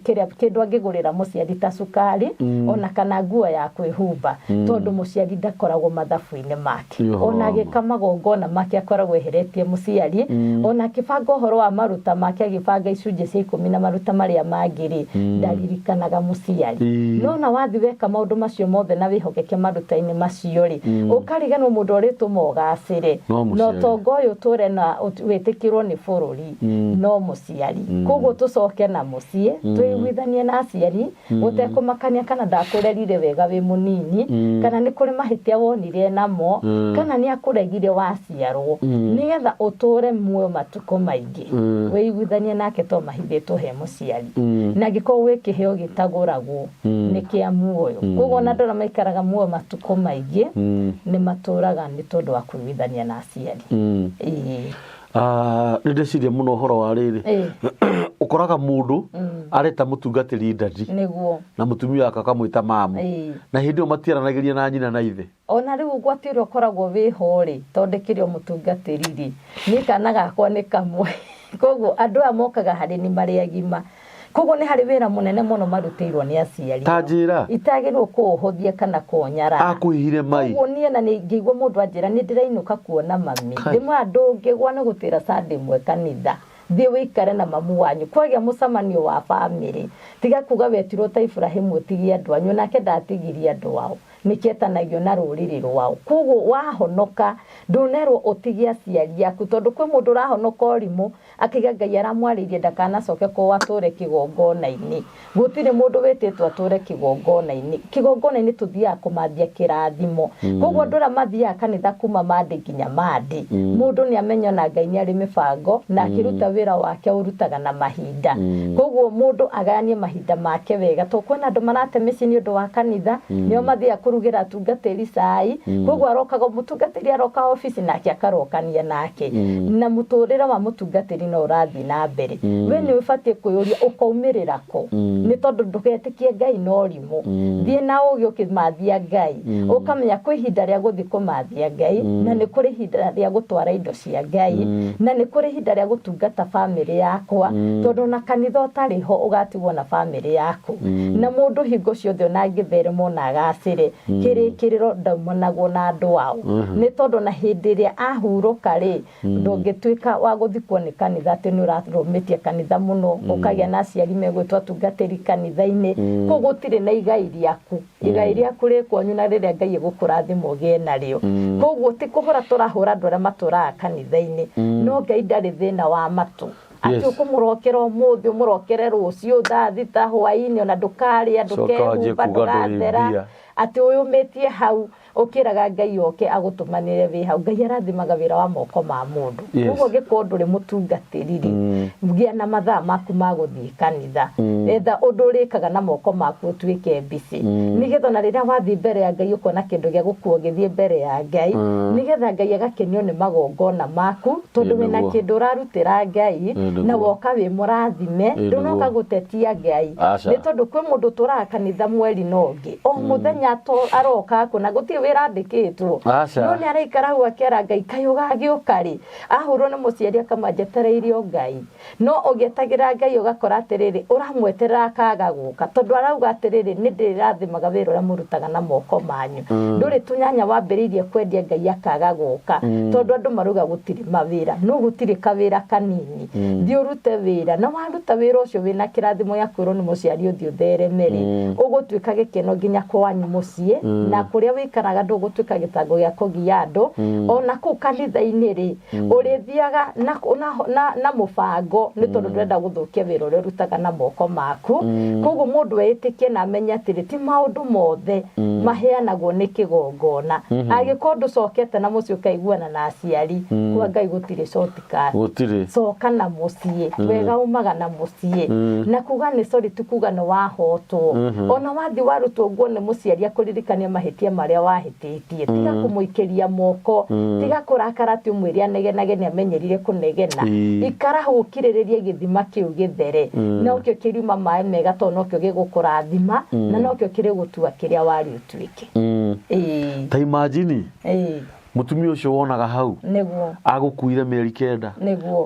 kĩrĩa kĩndũ angĩgũrĩra mũciari ta cukari ona kana nguo ya kwĩhumba, tondũ mũciari ndakoragwo mathabu-inĩ make. Nĩ ũhoro Ona wa ma. agĩka magongona make akoragwo eheretie mũciari, ona akĩbanga ũhoro wa maruta make agĩbanga icunjĩ cia ikũmi na maruta marĩa mangĩ rĩ, ndaririkanaga mũciari. No ona wathiĩ weka maũndũ macio mothe na wĩhokeke maruta-inĩ macio rĩ, ũkariganĩrwo mũndũ ũrĩtũma ũgacĩre No na mũciari. ũtonga ũyũ ũtũre na wĩtĩkĩrwo nĩ bũrũri no mũciari. Koguo tũcoke na mũciĩ, twĩiguithanie na aciari, gũtekũmakania kana ndakũrerire wega wĩ mũnini, kana nĩ kũrĩ mahĩtia wonire namo, kana nĩ akũregire waciarwo, nĩgetha ũtũre muoyo matukũ maingĩ. Wĩiguithanie nake to mahithĩtwo he mũciari. Na angĩkorwo gwĩ kĩheo gĩtagũragwo, nĩ kĩa muoyo. Koguo ona andũ arĩa maikaraga muoyo matukũ maingĩ, nĩ matũraga nĩ tondũ wa kwĩiguithania na aciari. Ĩĩ. Ah, nĩ ndeciria mũno ũhoro wa rĩrĩ. Ũkoraga mũndũ areta mũtungatĩri ndadi Nĩguo. na mũtumia wake akamwĩta mamu, na hĩndĩ ĩyo matiaranagĩria na nyina na ithe. Ona rĩu ũgwati ũrĩa ũkoragwo wĩho rĩ, tondũ ndĩkĩrĩ o mũtungatĩri rĩ, niĩ kana gakwa nĩ kamwe, koguo andũ aya mokaga harĩ ni marĩ agima. Koguo nĩ harĩ wĩra mũnene mũno marutĩirwo nĩ aciari. Ta njĩra. Itagĩrĩirwo kũũhũthia kana kũũnyarara. Akũhihire mai. Koguo niĩ na nĩ ngĩigua mũndũ anjĩra nĩ ndĩrainũka kuona mami. Kai. Ndĩmwĩra ndũngĩgwa nĩ gũtĩra Sunday ĩmwe kanitha. Thiĩ ũikare na mamu wanyu. Kwagĩa mũcemanio wa bamĩrĩ. Tiga kuga wetirwo ta Iburahĩmu ũtigie andũ anyu. Nake ndatigirie andũ ao. Nĩkĩetanagio na rũrĩrĩ rwao. Koguo wahonoka ndũnerwo ũtige aciari aku, tondũ kwĩ mũndũ ũrahonoka ũrimũ akaiga Ngai aramwarĩirie ndakanacoke kwao atũre kĩgongona-inĩ. Gũtirĩ mũndũ wĩtĩtwo atũre kĩgongona-inĩ. Kĩgongona-inĩ tũthiaga kũmathia kĩrathimo. Koguo andũ arĩa mathiaga kanitha kuma Monday nginya Monday, mũndũ nĩ amenya ona Ngai nĩ arĩ mĩbango na akĩruta wĩra wake aũrutaga na mahinda. Koguo mũndũ agayanie mahinda make wega, tondũ kwĩna andũ marate mĩciĩ nĩ ũndũ wa kanitha, nĩo mathiaga kũrugĩra atungatĩri cai, koguo arokaga, mũtungatĩri aroka obici nake akarokania nake, na mũtũrĩre wa mũtungatĩri no ũrathiĩ na mbere. We nĩ ũbatiĩ kwĩyũria ũkaumĩrĩra kũ, nĩ tondũ ndũgetĩkie Ngai na ũrimũ. Thiĩ na ũgĩ ũkĩmathia Ngai, ũkamenya kwĩ ihinda rĩa gũthiĩ kũmathia Ngai, na nĩ kũrĩ ihinda rĩa gũtwara indo cia Ngai, na nĩ kũrĩ ihinda rĩa gũtungata bamĩrĩ yakwa, tondũ ona kanitha ũtarĩ ho ũgatigwo na bamĩrĩ yaku. Na mũndũ hingo ciothe ona angĩtherema ona agacĩre, kĩrĩkĩrĩro ndaumanagwo na andũ ao. Nĩ tondũ ona hĩndĩ ĩrĩa ahurũka rĩ, ndũngĩtuĩka wa gũthikwo nĩ kanitha atĩ nĩ ũrarũmĩtie kanitha mũno, ũkagĩa na aciari megwĩtwo atungatĩri kanitha-inĩ. Koguo gũtirĩ na igai rĩaku. Igai rĩaku rĩ kwanyu na rĩrĩa Ngai egũkũrathima ũgĩe narĩo. Koguo ti kũhũra tũrahũra andũ arĩa matũraga kanitha-inĩ, no Ngai ndarĩ thĩna wa matũ. Atĩ ũkũmũrokera ũmũthĩ, ũmũrokere rũciũ thaa thita hwaĩ-inĩ, ona ndũkarĩa, Coka wanjie ndũkehumba, kuga ndũrĩ ndũgathera. mbia. Atĩ ũyũmĩtie hau, ũkĩraga Ngai oke agũtũmanĩre wĩ hau. Ngai arathimaga wĩra wa moko ma mũndũ. Koguo ũngĩkorwo ndũrĩ mũtungatĩri rĩ, gĩa na mathaa maku ma gũthiĩ kanitha. Etha ũndũ ũrĩkaga na moko maku ũtuĩke busy. Nĩgetha ona rĩrĩa wathiĩ mbere ya Ngai ũkona kĩndũ gĩa gũkuo ũgĩthiĩ mbere ya Ngai. Nĩgetha Ngai agakenio nĩ magongona maku, tondũ wĩna kĩndũ ũrarutĩra Ngai, na woka wĩ mũrathime, ndũnoka gũtetia Ngai. Nĩ tondũ kwĩ mũndũ ũtũraga kanitha mweri na ũngĩ, o mũthenya aroka kũ na gũtirĩ wĩra andĩkĩtwo. No nĩ araikara hau akera Ngai, kaĩ ũgagĩũka rĩ? Ahũrwo nĩ mũciari akama njetereire o Ngai. No ũgĩetagĩrĩra Ngai ũgakora atĩrĩrĩ, ũramweterera akaga gũka, tondũ arauga atĩrĩrĩ, nĩ ndĩrathimaga wĩra ũrĩa mũrutaga na moko manyu. Ndũrĩ tũnyanya wambĩrĩirie kwendia Ngai akaga gũka, tondũ andũ marauga gũtirĩ mawĩra, no gũtirĩ kawĩra kanini. Thiĩ ũrute wĩra, na waruta wĩra ũcio wĩna kĩrathimo gĩa kwĩrwo nĩ mũciari ũthiĩ ũthereme rĩ, ũgũtuĩka gĩkeno nginya kwanyu mũciĩ na kũrĩa wĩikaraga ndũgũtuĩka gĩtango gĩa kũgia andũ. Ona kũu kanitha-inĩ rĩ, ũrĩthiaga na mũbango, nĩ tondũ ndũrenda gũthũkia wĩra ũrĩa ũrutaga na moko maku. Koguo mũndũ etĩkie na amenye atĩrĩ, ti maũndũ mothe maheanagwo nĩ kĩgongona. Angĩkorwo ndũcokete na mũciĩ ũkaiguana na aciari, kwa Ngai gũtirĩ shortcut. Gũtirĩ. Coka na mũciĩ, wega umaga na mũciĩ. Na kuga nĩ sorry ti kuga nĩ wahotwo. Ona wathiĩ warutwo nguo nĩ mũciari akũririkania mahĩtia marĩa wahĩtĩtie, tiga kũmũikĩria moko, tiga kũrakara atĩ ũmwĩre anegenage nĩ amenyerire kũnegena. Ikara hau ũkirĩrĩrie gĩthima kĩu gĩthere, nokĩo kĩriuma maĩ mega, tondũ nokĩo gĩgũkũrathima na nokĩo kĩrĩgũtua kĩrĩa warĩ ũtuĩke. Ta imagine mũtumia ũcio wonaga hau agũkuire mĩeri 9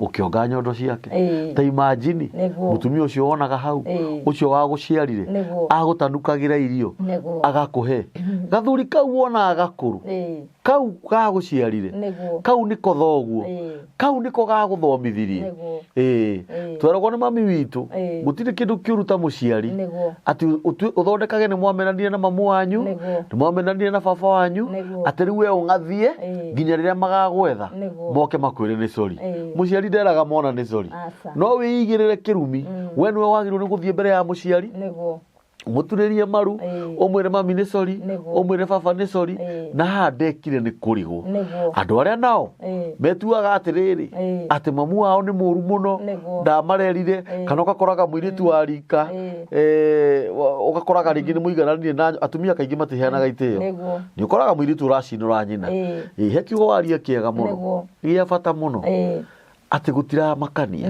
ũkĩonga nyondo ciake. Ta imagine mũtumia ũcio wonaga hau ũcio wagũciarire agũtanukagĩra irio agakũhe. Gathuri kau wonaga gakũrũ kau gagũciarire kau nĩko thoguo kau nĩko gagũthomithirie. Tweragwo nĩ mami witũ gũtirĩ kĩndũ kĩũru ta mũciari atĩ ũthondekage nĩ mwamenanire na mamu wanyu, nĩ mwamenanire na baba wanyu, atĩ rĩu we ũng'athie nginya rĩrĩa magagwetha moke makwĩre nĩ sorry. Mũciari nderaga mwana nĩ sorry. No wĩigĩrĩre kĩrumi, we nĩwe wagĩrĩirwo nĩ gũthiĩ mbere ya mũciari mũturĩrie maru, ũmwĩre mami nĩ sorry, ũmwĩre baba nĩ sorry, na haha ndekire nĩ kũrigwo. Andũ arĩa nao metuaga atĩrĩrĩ atĩ mamu wao nĩ mũru mũno, ndamarerire, kana ũgakoraga mũirĩtu wa rika, ũgakoraga rĩngĩ nĩ mũigananire na atumia kaingĩ matiheanaga itĩo. Nĩ ũkoraga mũirĩtu ũracinũra nyina. He kiugo waria kĩega mũno, gĩa bata mũno, atĩ gũtiramakania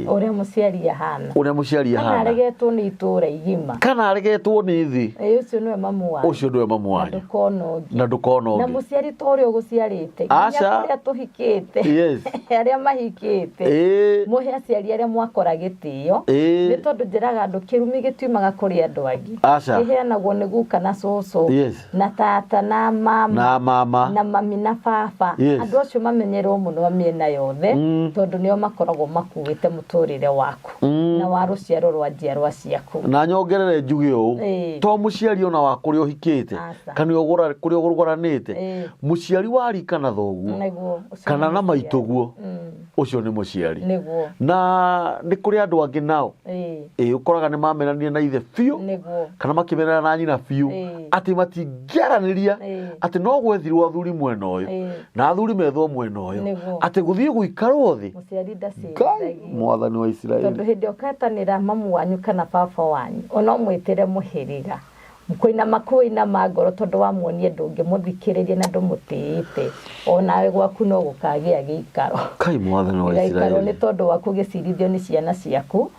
ũrĩa mũciari ahana, ũrĩa mũciari ahana, kana aregetwo nĩ itũũra igima, kana aregetwo nĩ thĩ, ũcio nĩwe mamu wanyu, ũcio nĩwe mamu wanyu, na ndũkona ũngĩ, na mũciari to ũrĩa ũgũciarĩte, nginya kũrĩa tũhikĩte, arĩa mahikĩte, mũhe aciari arĩa mwakora gĩtĩo, nĩ tondũ njĩraga andũ kĩrumi gĩtiumaga kũrĩ andũ angĩ, kĩheanagwo nĩ guka na cũcũ, na tata na mama, na mami na baba. Andũ acio mamenyerwo mũno mĩena yothe, tondũ nĩo makoragwo makuĩte mũtũrĩre waku na wa rũciaro rwa njiarwa ciaku. Na nyongerere njuge ũũ, to mũciari ona wa kũrĩa ũhikĩte kana kũrĩa ũgũranĩte, mũciari wa rika na thoguo kana na maitũguo, ũcio nĩ mũciari. Na nĩ kũrĩ andũ angĩ nao ũkoraga nĩ mamenanire na ithe biũ kana makĩmenana na nyina biũ, atĩ matingĩaranĩria, atĩ no gwethirwo athuri mwena ũyũ na athuri methwo mwena ũyũ, atĩ gũthiĩ gũikarwo thĩ. Mũciari ndaciragia mwathani wa Isiraeli, tondũ hĩndĩ ũketanĩra mamu wanyu kana baba wanyu, ona ũmwĩtĩre mũhĩrĩga, kũinama kũinama ngoro, tondũ wamuonie ndũngĩmũthikĩrĩria na ndũmũtĩĩte, onawe gwaku no gũkagĩa gĩikaro. Kai mwathani wa Isiraeli, gĩikaro nĩ tondũ waku gĩcirithio nĩ ciana ciaku.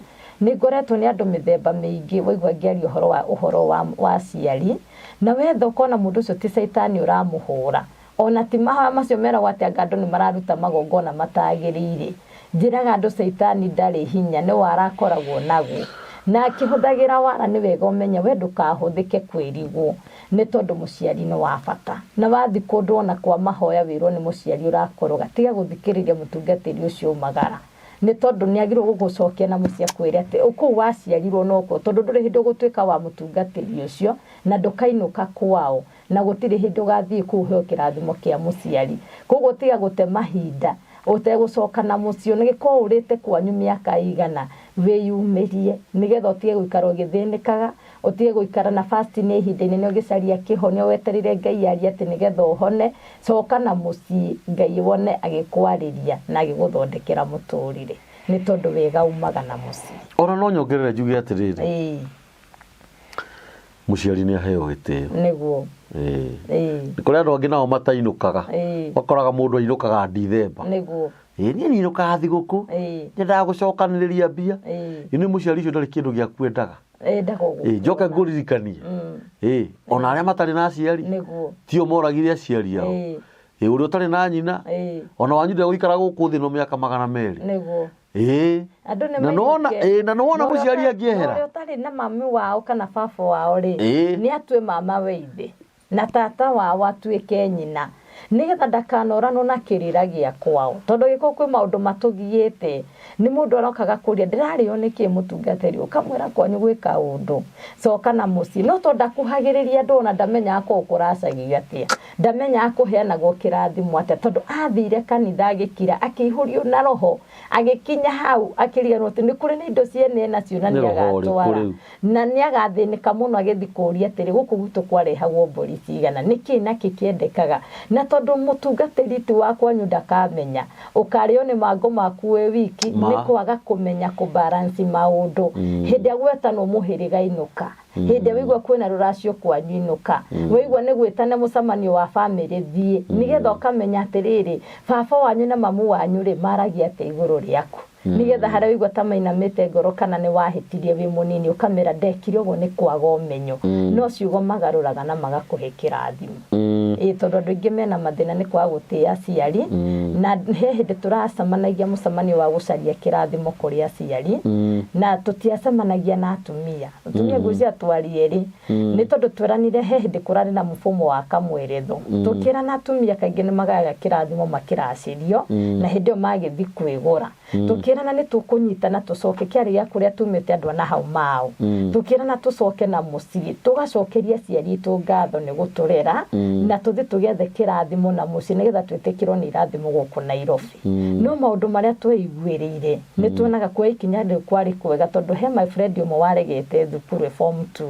Nĩ ngoretwo nĩ andũ mĩthemba mĩingĩ waigua ngĩaria ũhoro wa aciari, na wetha ũkona mũndũ ũcio ti caitani ũramũhũra, ona ti mahoya macio meragwo atĩ anga andũ nĩ mararuta magongona matagĩrĩire. Njĩraga andũ caitani ndarĩ hinya, nĩ wara akoragwo naguo, na akĩhũthagĩra wara nĩ wega ũmenye we ndũkahũthĩke kwĩrigwo, nĩ tondũ mũciari nĩ wa bata. Na wathiĩ kũndũ ona kwa mahoya wĩrwo nĩ mũciari ũrakoroga, tiga gũthikĩrĩria mũtungatĩri ũcio umagara, nĩ tondũ nĩ agĩrĩirwo gũgũcokia na mũciĩ akwĩre atĩ kũu waciarirwo nokuo, tondũ ndũrĩ hĩndĩ ũgũtuĩka wa mũtungatĩri ũcio na ndũkainũka kwao, na gũtirĩ hĩndĩ ũgathiĩ kũu ũheo kĩrathimo kĩa mũciari. Koguo tiga gũte mahinda ũtegũcoka na mũciĩ, ona gĩkorwo ũrĩte kwanyu mĩaka igana, wĩyumĩrie nĩgetha ũtige gũikara ũgĩthĩnĩkaga, ũtige gũikara na fasting ihinda inene ũgĩcaria kĩhonia, wetereire Ngai arie atĩ nĩgetha ũhone. Coka na mũciĩ, Ngai wone agĩkwarĩria na agĩgũthondekera mũtũrĩre, nĩ tondũ wega umaga na mũciĩ. Ona no nyongerere njuge atĩrĩrĩ, mũciari nĩ aheo gĩtĩo. Nĩguo. Nĩ kũrĩ andũ angĩ nao matainũkaga, ũgakoraga mũndũ ainũkaga Dithemba. Nĩguo. Niĩ ninũkaga thigũkũ, nyendaga gũcokanĩrĩria mbia. Nĩ mũciari ũcio ndarĩ kĩndũ gĩa kwendaga. Njoke ngũririkanie, ona arĩa matarĩ na aciari tio moragire aciari ao. Ũrĩa ũtarĩ na nyina, ona wanyu ndegũikara gũkũ thĩ no mĩaka 200. Nĩguo. Na nĩwona mũciari angĩehera, ũrĩa ũtarĩ na mami wao kana baba wao rĩ, nĩ atue mama we ithe na tata wao atuĩke nyina. Nĩgetha ndakanoranwo na kĩrĩra gĩa kwao. Tondũ angĩkorwo kwĩ maũndũ matũgiĩte, nĩ mũndũ aroka agakũria ndĩrarĩo nĩkĩ mũtungatĩri, ũkamwĩra kwanyu gwĩ kaũndũ, coka na mũciĩ. No tondũ ndakuhagĩrĩria andũ ona ndamenyaga kwao kũracagio atĩa, ndamenyaga kũheanagwo kĩrathimo atĩa, tondũ athire kanitha agĩkira, akĩihũrio na roho, agĩkinya hau akĩriganĩrwo atĩ nĩ kũrĩ na indo ciene enacio na Nĩ nĩ roho ũrĩkũ agatwara. rĩu? Na nĩagathĩnĩka mũno agĩthiĩ kũũria atĩrĩ, Gũkũ gwitũ kwarehagwo mbũri cigana? Nĩ kĩĩ na kĩ kĩendekaga? Na tondũ mũtungatĩri ti wa kwanyu ndakamenya, ũkarĩo nĩ mangũ maku wĩ wiki Ma. nĩ kwaga kũmenya kũ balance maũndũ. Hĩndĩ ĩrĩa gwetanwo mũhĩrĩga inũka, hĩndĩ ĩrĩa waigua kwĩna rũracio kwanyu inũka, waigua nĩ gwĩtane mũcemanio wa bamĩrĩ thiĩ, nĩgetha ũkamenya atĩrĩrĩ, baba wanyu na mamu wanyu rĩ, maragia atĩa igũrũ rĩaku. Nĩgetha harĩa waigua ta mainamĩte ngoro kana nĩ wahĩtirie wĩ mũnini ũkamera ndekire ũguo nĩ kwaga ũmenyo. No ciugo magarũraga na magakũhe kĩrathimo. Ĩĩ tondũ andũ aingĩ mena mathĩna nĩ kwaga gũtĩa aciari. Na he hĩndĩ tũracemanagia mũcemanio wa gũcaria kĩrathimo kũrĩ aciari, na tũtiacemanagia na atumia. Atumia ngwĩciria twarĩ erĩ. Nĩ tondũ tweranire he hĩndĩ kũrarĩ na mũbũmo wa kamweretho. Tũkĩrana atumia kaingĩ nĩ magayaga kĩrathimo makĩracĩrio, na hĩndĩ ĩyo magĩthiĩ kwĩgũra. Tũkĩrana nĩ tũkũnyitana tũcoke, kĩarĩ gĩa kũrĩa tumĩte andũ a na hau mao. Tũkĩrana tũcoke na mũciĩ, tũgacokeria aciari aitũ ngatho nĩ gũtũrera, na tũthiĩ tũgethe kĩrathimo na mũciĩ nĩgetha twĩtĩkĩrwo nĩ irathimo gũkũ Nairobi. No maũndũ marĩa tweiguĩrĩire, nĩ tuonaga kuoya ikinya rĩu kwarĩ kwega tondũ he my friend ũmwe waregete thukuru e form 2.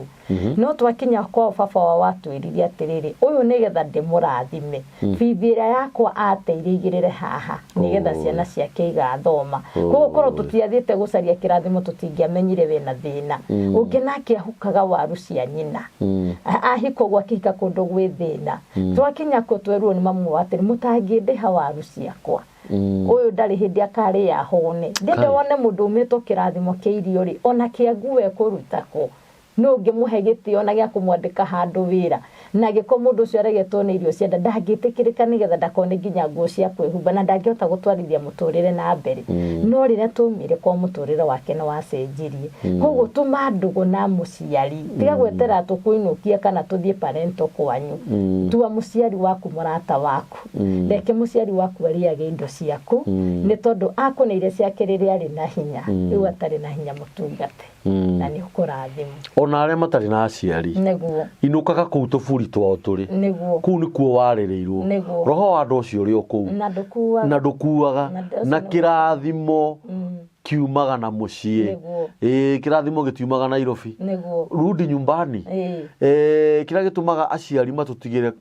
No twakinya kwao baba wao atwĩrire atĩrĩrĩ, ũyũ nĩgetha ndĩmũrathime, bithi ĩrĩa yakwa ateire igĩrĩre haha nĩgetha ciana ciake igathoma. Koguo korwo tũtiathiĩte gũcaria kĩrathimo tũtingĩamenyire wĩna thĩna. Ũngĩ nake ahukaga waru cia nyina. Ahika ũguo akĩhika kũndũ gwĩ thĩna. Twakinya kuo twerwo nĩ mamu wao atĩrĩ, mũtangĩndĩha waru ciakwa. Ũyũ ndarĩ hĩndĩ akarĩa ahũne. Ndĩrenda wone mũndũ umĩtwo kĩrathimo kĩa irio rĩ, ona kĩa nguo ekũruta kũ? Nũ ũngĩmũhe gĩtĩo na gĩa kũmwandĩka handũ wĩra? Na angĩkorwo mũndũ ũcio aregetwo nĩ irio cia nda, ndangĩtĩkĩrĩka nĩgetha ndakone nginya nguo cia kwĩhumba na ndangĩhota gũtwarithia mũtũrĩre na mbere. No rĩrĩa twaumire kwao mũtũrĩre wake nĩ wacenjirie. Koguo tũma ndũgũ na mũciari. Tiga gweterera tũkũinũkie kana tũthiĩ parental kwanyu. Tua mũciari waku mũrata waku. Reke mũciari waku arĩage indo ciaku, nĩ tondũ akũneire ciake rĩrĩa arĩ na hinya, rĩu atarĩ na hinya mũtungate. Na nĩ ũkũrathimwo. Ona arĩa matarĩ na aciari. Nĩguo. Inũkaga kũu tũburi twao tũrĩ. Nĩguo. Kũu nĩkuo warĩrĩirwo. Nĩguo. Roho wa andũ ũcio ũrĩ o kũu. Na ndũkuaga. Na ndũkuaga. Na ũcio Na nĩguo. kĩrathimo kiumaga na mũciĩ. Nĩguo. Ĩĩ kĩrathimo gĩtiumaga Nairobi. Nĩguo. Rudi nyumbani. Ĩĩ. Kĩrĩa gĩtũmaga aciari matũtigĩre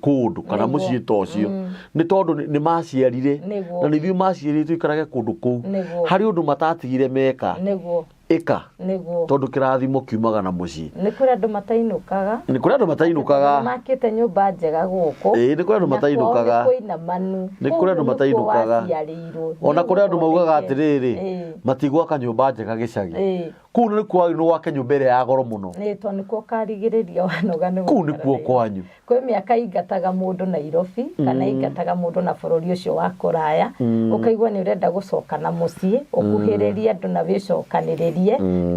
kũndũ kana Nĩguo. mũciĩ ta ũcio nĩ tondũ nĩ maciarire Nĩguo. na nĩ ithuĩ maciarire tũikarage kũndũ kũu Nĩguo. harĩ ũndũ matatigire meka Nĩguo. ĩka Nĩguo. tondũ kĩrathimo kiumaga na mũciĩ. Nĩ kũrĩ andũ matainũkaga. Nĩ kũrĩ andũ matainũkaga. Makĩte nyũmba njega gũkũ. Ĩĩ, nĩ kũrĩ andũ Na kwao matainũkaga. nĩ kũinamanu. Nĩ kũrĩ andũ Kũu nĩkuo matainũkaga. waciarĩirwo. Ona kũrĩ andũ maugaga atĩrĩrĩ, Ĩĩ. matigwaka nyũmba njega gĩcagi. Ĩĩ. Kũu nĩ kwagĩrĩirwo wake nyũmba ĩrĩa ya goro mũno. Nĩ tondũ nĩkuo ũkarigĩrĩria wanoga nĩ Kũu gũikara nĩkuo Nairobi. kwanyu. Kwĩ mĩaka ingataga mũndũ Nairobi kana ingataga mũndũ na bũrũri ũcio wa kũraya, ũkaigua nĩ ũrenda gũcoka na mũciĩ, ũkuhĩrĩrie andũ na wĩcokanĩrĩrie,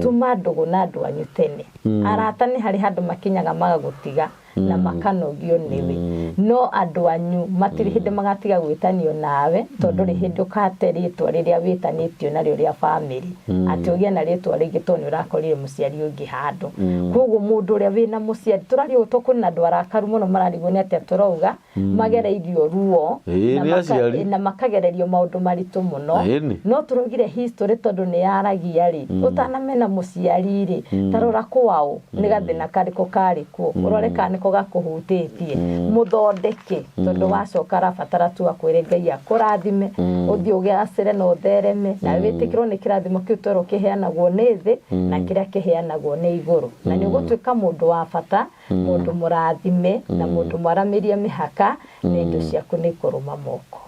tuma ndũgũ na andũ anyu tene. Arata nĩ harĩ handũ makinyaga magagũtiga na makanogio nĩwe. No andũ anyu matirĩ hĩndĩ magatiga gwĩtanio nawe, tondũ ndũrĩ hĩndĩ ũkate rĩtwa rĩrĩa wĩtanĩtio narĩo rĩa bamĩrĩ, atĩ ũgĩe na rĩtwa rĩngĩ tondũ nĩ ũrakorire mũciari ũngĩ handũ. Koguo mũndũ ũrĩa wĩna mũciari, tũraria ũguo tondũ kwĩna andũ arakaru mũno mararigwo nĩ atĩa tũrauga, magereirio ruo Ĩĩ, nĩ aciari. na makagererio maũndũ maritũ mũno. Ĩĩ nĩ. No tũraugire history tondũ nĩ yaragia rĩ, ũtanamena mũciari rĩ, ta rora kwao nĩ gathĩna karĩkũ karĩ kuo, ũrore kana nĩko gakũhutĩtie, mũthondeke tondũ wacoka arabatara tu akwĩre Ngai akũrathime, ũthiĩ ũgacĩre na ũthereme, na wĩtĩkĩrwo nĩ kĩrathimo kĩu twerwo kĩheanagwo nĩ thĩ na kĩrĩa kĩheanagwo nĩ igũrũ, na nĩ ũgũtuĩka mũndũ wa bata, mũndũ mũrathime na mũndũ mwaramĩrie mĩhaka, na indo ciaku nĩ ikũrũma moko.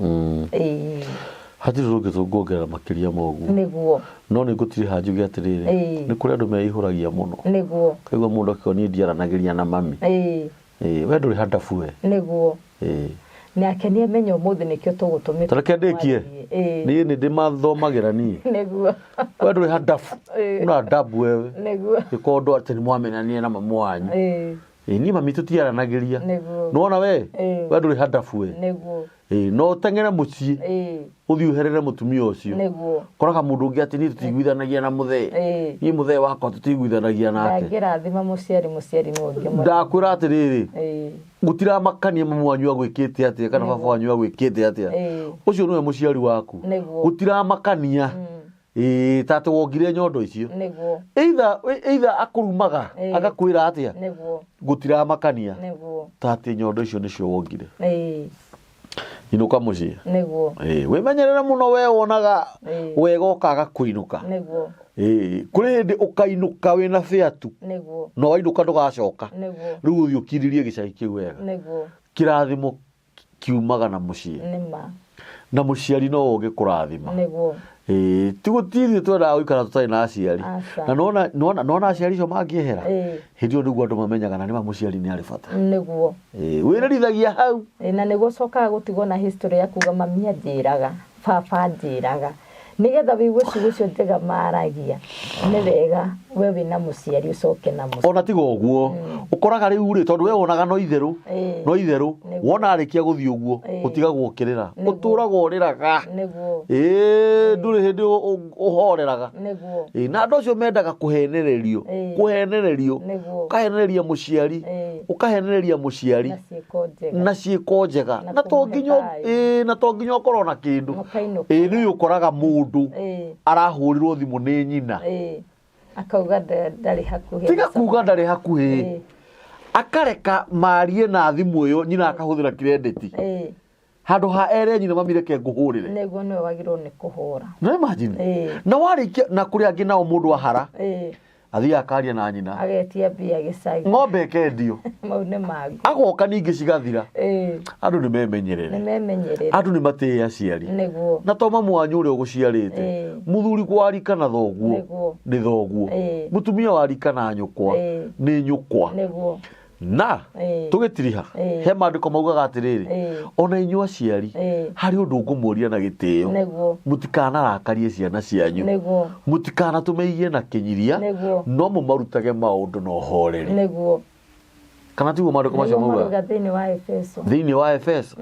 Ĩĩ. Hatirĩ ũndũ ũngĩ tũngĩongerera makĩria ma ũguo. Nĩguo. No nĩ ngũtiriha njuge atĩrĩrĩ, Ĩĩ. nĩ kũrĩ andũ meihũragia mũno. Nĩguo. Kaigua mũndũ akiuga niĩ ndiaranagĩria na mami. Ĩĩ. Ĩĩ, we ndũrĩ handabu we. Nĩguo. Ĩĩ. Nake nĩ amenya ũmũthĩ nĩkĩo tũgũtũmĩte. Ta reke ndĩkie. Ĩĩ. Niĩ nĩ ndĩmathomagĩra niĩ. Nĩguo. We ndũrĩ handabu. Ĩĩ. Una adabu wewe. Nĩguo. Gĩkondo atĩ nĩ mwamenyanire na mamu wanyu. Ĩĩ. Ĩ, niĩ mami tũtiaranagĩria. Nĩguo. Nĩwona we? Ĩĩ. We ndũrĩ handabu we. Nĩguo. Ĩ, no ũteng'ere mũciĩ Ĩĩ. ũthiĩ ũherere mũtumia ũcio. Nĩguo. Koraga mũndũ ũngĩ atĩ niĩ tũtiguithanagia na mũthee. Ĩĩ. Niĩ mũthee wakwa tũtiguithanagia nake. Ndangĩrathima mũciari, mũciari nĩwe ũngĩmũrathima. Ndakwĩra atĩrĩrĩ, Ĩĩ. gũtiramakania mamu wanyu agwĩkĩte atĩa kana baba wanyu agwĩkĩte atĩa. Ĩĩ. Ũcio nĩwe mũciari waku. Nĩguo. Gũtiramakania. Ĩĩ, ta atĩ wongire nyondo icio. Nĩguo. Either either akũrumaga Ĩĩ. agakwĩra atĩa Nĩguo. gũtiramakania Nĩguo. ta atĩ nyondo icio nĩcio wongire. Ĩĩ. Inũka mũciĩ. Nĩguo. Ĩĩ, wĩmenyerere mũno we wonaga Ĩĩ. wega ũkaga kũinũka. Nĩguo. Ĩĩ, kũrĩ hĩndĩ ũkainũka wĩna bĩatu Nĩguo. na wainũka ndũgacoka. Nĩguo. Rĩu ũthiĩ ũkirĩrie gĩcagi kĩu wega. Nĩguo. Kĩrathimo kiumaga na mũciĩ Nĩma. na mũciari no ũngĩkũrathima. Nĩguo. Ĩĩ, ti gũtirĩ twendaga gũikara tũtarĩ na aciari. Aca. Na nĩwona nĩwona nĩwona aciari acio mangĩehera Ĩĩ. hĩndĩ ĩyo nĩguo andũ mamenyaga na nĩma mũciari nĩ arĩ bata. Nĩguo. Ĩĩ, wĩrĩrithagia hau. Ĩĩ, na nĩguo ũcokaga gũtigwo na history ya kuga mami anjĩraga, baba anjĩraga. Nĩgetha wĩigue ciugo icio njega maragia, nĩ wega we wĩna mũciari ũcoke na mũciĩ. Ona tiga ũguo ũkoraga rĩu rĩ tondũ we wonaga no itherũ Ĩĩ. no itherũ Nĩguo. wona arĩkia gũthiĩ ũguo Ĩĩ. ũtigagwo ũkĩrĩra Nĩguo. ũtũraga ũrĩraga. Nĩguo. Ĩĩ, ndũrĩ hĩndĩ ũhoreraga. Nĩguo. Ĩĩ, na andũ acio mendaga kũhenererio Ĩĩ. kũhenererio Nĩguo. ũkahenereria mũciari Ĩĩ. ũkahenereria mũciari Na ciĩko njega. na ciĩko njega Na na to kũmũhe nginya thayũ. ĩĩ, na to nginya ũkorwo na kĩndũ. Mũkainũka. Ĩĩ, nĩ ũkoraga mũndũ Ĩĩ. arahũrĩrwo thimũ nĩ nyina Ĩĩ. Akauga ndarĩ hakuhĩ. tiga kuga ndarĩ hakuhĩ Ĩĩ. akareka marie na thimũ ĩyo nyina akahũthĩra kirendĩti Ĩĩ. handũ ha ere nyina mami reke ngũhũrĩre. Nĩguo nĩwe wagĩrĩirwo nĩ kũhũra. No imagine. Ĩĩ. Na warĩkia na kũrĩ angĩ nao mũndũ ahara Ĩĩ. athiaga akaria na nyina Agetia mbia gĩcagi. ng'ombe ĩkendio Mau nĩ mangũ. agoka ningĩ cigathira. Ĩĩ. Andũ nĩ memenyerere. Nĩ memenyerere. Andũ nĩ matĩe aciari. Nĩguo. Na to mamu wanyu ũrĩa ũgũciarĩte. Ĩĩ. Mũthuri kwa rika na thoguo Nĩguo. nĩ thoguo. Ĩĩ. Mũtumia wa rika na nyũkwa Ĩĩ. nĩ nyũkwa. Nĩguo. Na Ĩĩ. tũgĩtiriha Ĩĩ. he maandĩko maugaga atĩrĩrĩ Ĩĩ. ona inyuĩ aciari Ĩĩ. harĩ ũndũ ngũmũria na gĩtĩo Nĩguo. mũtikanarakarie ciana cianyu Nĩguo. mũtikanatũme na kĩnyiria Nĩguo. no mũmarutage maũndũ na ũhoreri. Nĩguo. Kana tiguo maandĩko macio Nĩguo maugaga marauga thĩinĩ wa Efeso. thĩinĩ wa Efeso.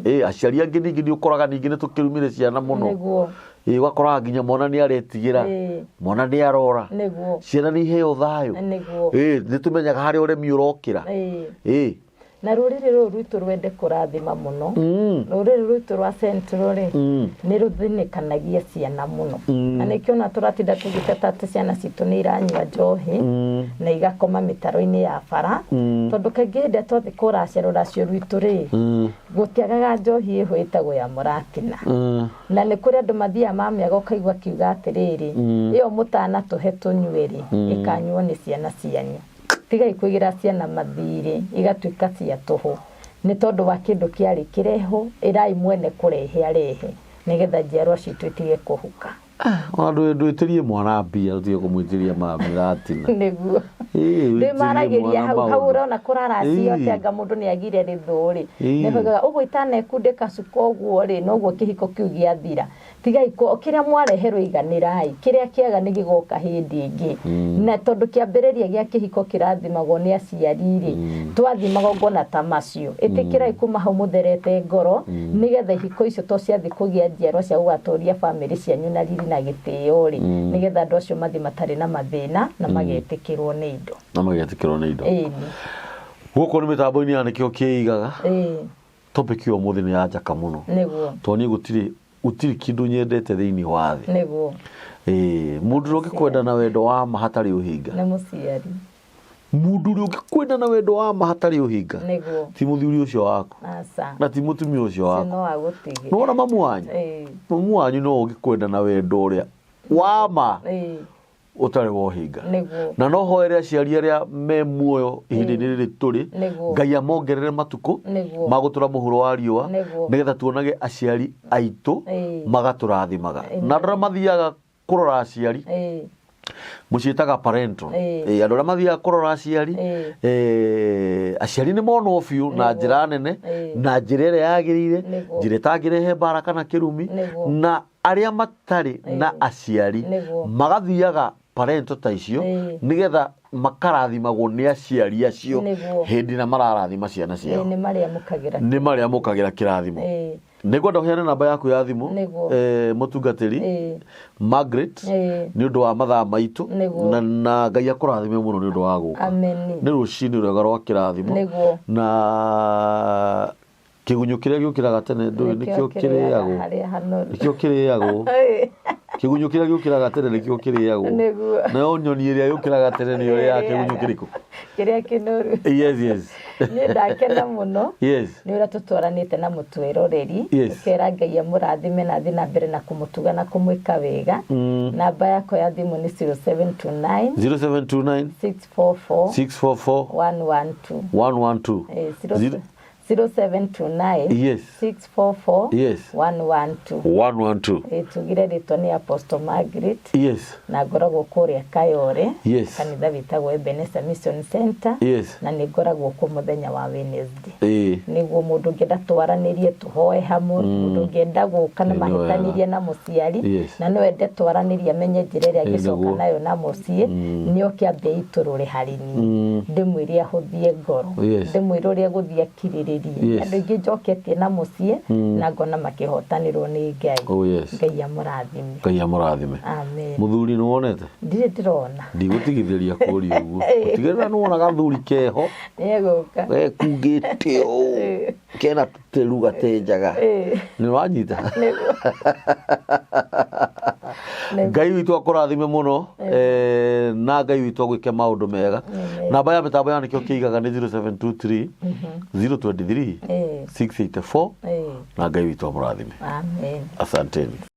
Ĩĩ, aciari angĩ ningĩ nĩ ũkoraga ningĩ nĩ tũkĩrumire ciana mũno. Nĩguo. Ĩĩ, ũgakoraga nginya mwana nĩ aretigĩra Ĩĩ. mwana nĩ arora Nĩguo. ciana nĩ iheo thayũ. Nĩguo. Ĩĩ, nĩ tũmenyaga harĩa ũremi ũrokĩra. Ĩĩ. Ĩĩ. Na rũrĩrĩ rũrũ rwitũ rwende kũrathima mũno. Rũrĩrĩ rwitũ rwa Central rĩ nĩ rũthinĩkanagia ciana mũno. Na nĩkĩo ona tũratinda tũgĩteta atĩ ciana citũ nĩ iranyua njohi na igakoma mĩtaro-inĩ ya bara. Tondũ kaingĩ hĩndĩ ĩrĩa twathiĩ kũracia rũracio rwitũ rĩ gũtiagaga njohi ĩho ĩtagwo ya mũratina. Na nĩ kũrĩ andũ mathiaga mamĩaga ũkaigua akiuga atĩrĩrĩ ĩyo mũtanatũhe tũnyue rĩ ĩkanyuo nĩ ciana cianyu. Tigai kũigĩra ciana mathirĩ igatuĩka cia tũhũ nĩ tondũ wa kĩndũ kĩarĩ kĩrehwo ĩrai mwene kũrehe arehe nĩgetha njiarwa citũ itige kũhuka. Ona ndwĩtĩrie mwana mbia ũtige kũmwĩtĩria mĩratina. Nĩguo. Ĩĩ, Rĩu wĩtĩrie maragĩria mwana hau hau maũndũ. ũrona kũraracio Ĩĩ. atĩ anga mũndũ nĩ agire rĩthũ rĩ Ĩĩ. nĩbaugaga ũguo itanekundĩka cuka ũguo rĩ noguo kĩhiko kĩu gĩathira. Tigai kĩrĩa mwareherwo iganĩrai kĩrĩa kĩaga nĩ gĩgoka hĩndĩ ĩngĩ. Na tondũ kĩambĩrĩria gĩa kĩhiko kĩrathimagwo nĩ aciari rĩ twathiĩ magongona ta macio ĩtĩkĩrai kuma hau mũtherete ngoro nĩgetha ihiko icio to ciathiĩ kũgĩa njiarwa cia gũgatũria bamĩrĩ cianyu na riri na gĩtĩo rĩ nĩgetha andũ acio mathiĩ matarĩ na mathĩna na magetĩkĩrwo nĩ indo. Na magetĩkĩrwo nĩ indo. Ĩni. Gũkũ nĩ mĩtambo-inĩ ya nĩkĩo kĩigaga. Ĩĩ. Topic ya ũmũthĩ nĩ ya njaka mũno. Nĩguo. Tondũ niĩ gũtirĩ kĩndũ nyendete thĩinĩ wa thĩ. Nĩguo. Ĩĩ, mũndũ ũrĩa ũngĩkwenda na wendo wa ma hatarĩ ũhinga. Nĩ mũciari. Mũndũ ũrĩa ũngĩkwenda na wendo wa ma hatarĩ ũhinga. Nĩguo. Ti mũthuri ũcio waku. Aca. Na ti mũtumia ũcio waku. No agũtige. Nĩwona mamu wanyu? Ĩĩ. Mamu wanyu no ũngĩkwenda na wendo ũrĩa wa ma Ĩĩ. ũtarĩ wa ũhinga. Nĩguo. Na no hoere aciari arĩa me muoyo ihinda-inĩ rĩrĩ tũrĩ Nĩguo. Ngai amongerere matukũ Nĩguo. ma gũtũra mũhuro wa riũa Nĩguo. nĩgetha tuonage aciari aitũ Ĩĩ. magatũrathimaga. Ĩĩ. Na andũ arĩa mathiaga kũrora aciari Ĩĩ. mũciĩtaga parental. Ĩĩ. Ĩĩ, andũ arĩa mathiaga kũrora aciari Ĩĩ. aciari nĩ monwo biũ na Nĩguo. njĩra nene Ĩĩ. na njĩra ĩrĩa yagĩrĩire Nĩguo. njĩra ĩtangĩrehe mbara kana kĩrumi Nĩguo. na arĩa matarĩ na Ĩĩ. aciari Nĩguo. magathiaga parental ta icio Ĩĩ. nĩgetha Makarathimagwo nĩ aciari acio hĩndĩ ĩrĩa mararathima ciana ciao. Nĩ marĩamũkagĩra. Nĩ marĩamũkagĩra kĩrathimo. Nĩngwenda ũheane namba yaku ya thimũ. Mũtungatĩri Margaret, nĩ ũndũ wa mathaa maitũ. Na Ngai akũrathime mũno nĩ ũndũ wa gũka. Ameni. Nĩ rũcinĩ rwega rwa kĩrathimo. Na kĩgunyũ kĩrĩa gĩũkĩraga tene ndũĩ nĩkĩo kĩrĩagwo. Harĩa hanoru. Nĩkĩo kĩrĩagwo. Kĩgunyũ kĩrĩa gĩũkĩraga tene nĩkĩo kĩrĩagwo. Nayo nyoni ĩrĩa yũkĩraga tene nĩyo ĩrĩaga kĩgunyũ kĩrĩkũ? Kĩrĩa kĩnoru. Yes. Niĩ ndakena mũno Yes. nĩ ũrĩa tũtwaranĩte na mũtwĩroreri. Yes. Ũkera Ngai amũrathime na athiĩ na mbere na kũmũtuga na kũmwĩka wega. Namba yakwa ya thimũ nĩ 0729 0729 644 644 112. 112. 0729 Yes. 644 Yes. 112. 112. Tugire rĩtwa nĩ Apostle Margaret. Yes. Na ngoragwo kũrĩa Kayore. Yes. Kanitha wĩtagwo Ebenezer Mission Center. Yes. Na nĩ ngoragwo kuo mũthenya wa Wednesday. Ĩĩ. Nĩguo mũndũ ũngĩenda twaranĩrie tũhoe hamwe, mũndũ ũngĩenda gũka na Ĩĩ, nĩ wega. mahĩtanĩrie na mũciari, Yes. na no ende twaranĩrie amenye njĩra ĩrĩa Ĩĩ, angĩcoka nĩguo. nayo na mũciĩ, nĩ oke ambe aitũrũre harĩ niĩ, ndĩmwĩre ahũthie ngoro, Yes. ndĩmwĩre ũrĩa gũthiĩ akirĩrĩrie. Yes. Andũ aingĩ njoketie na mũciĩ na ngona makĩhotanĩrwo nĩ Ngai. Oh, yes. Ngai amũrathime. Ngai amũrathime. Amen. Mũthuri nĩ wonete? Ndirĩ ndĩrona. Ndigũtigithĩria kũria ũguo. Gũtigĩrĩra nĩ wona gathuri keho. Nĩegũka. Gekungĩte ũũ. Kena tũtĩru gatenjaga. Nĩ wanyita? Nĩguo. Ngai witũ akũrathime mũno, na Ngai witũ agwĩke maũndũ mega. Namba ya mĩtambo ya nĩkĩo kĩigaga nĩ 0723 023 684. Na Ngai witũ amũrathime. Amen. Asanteni.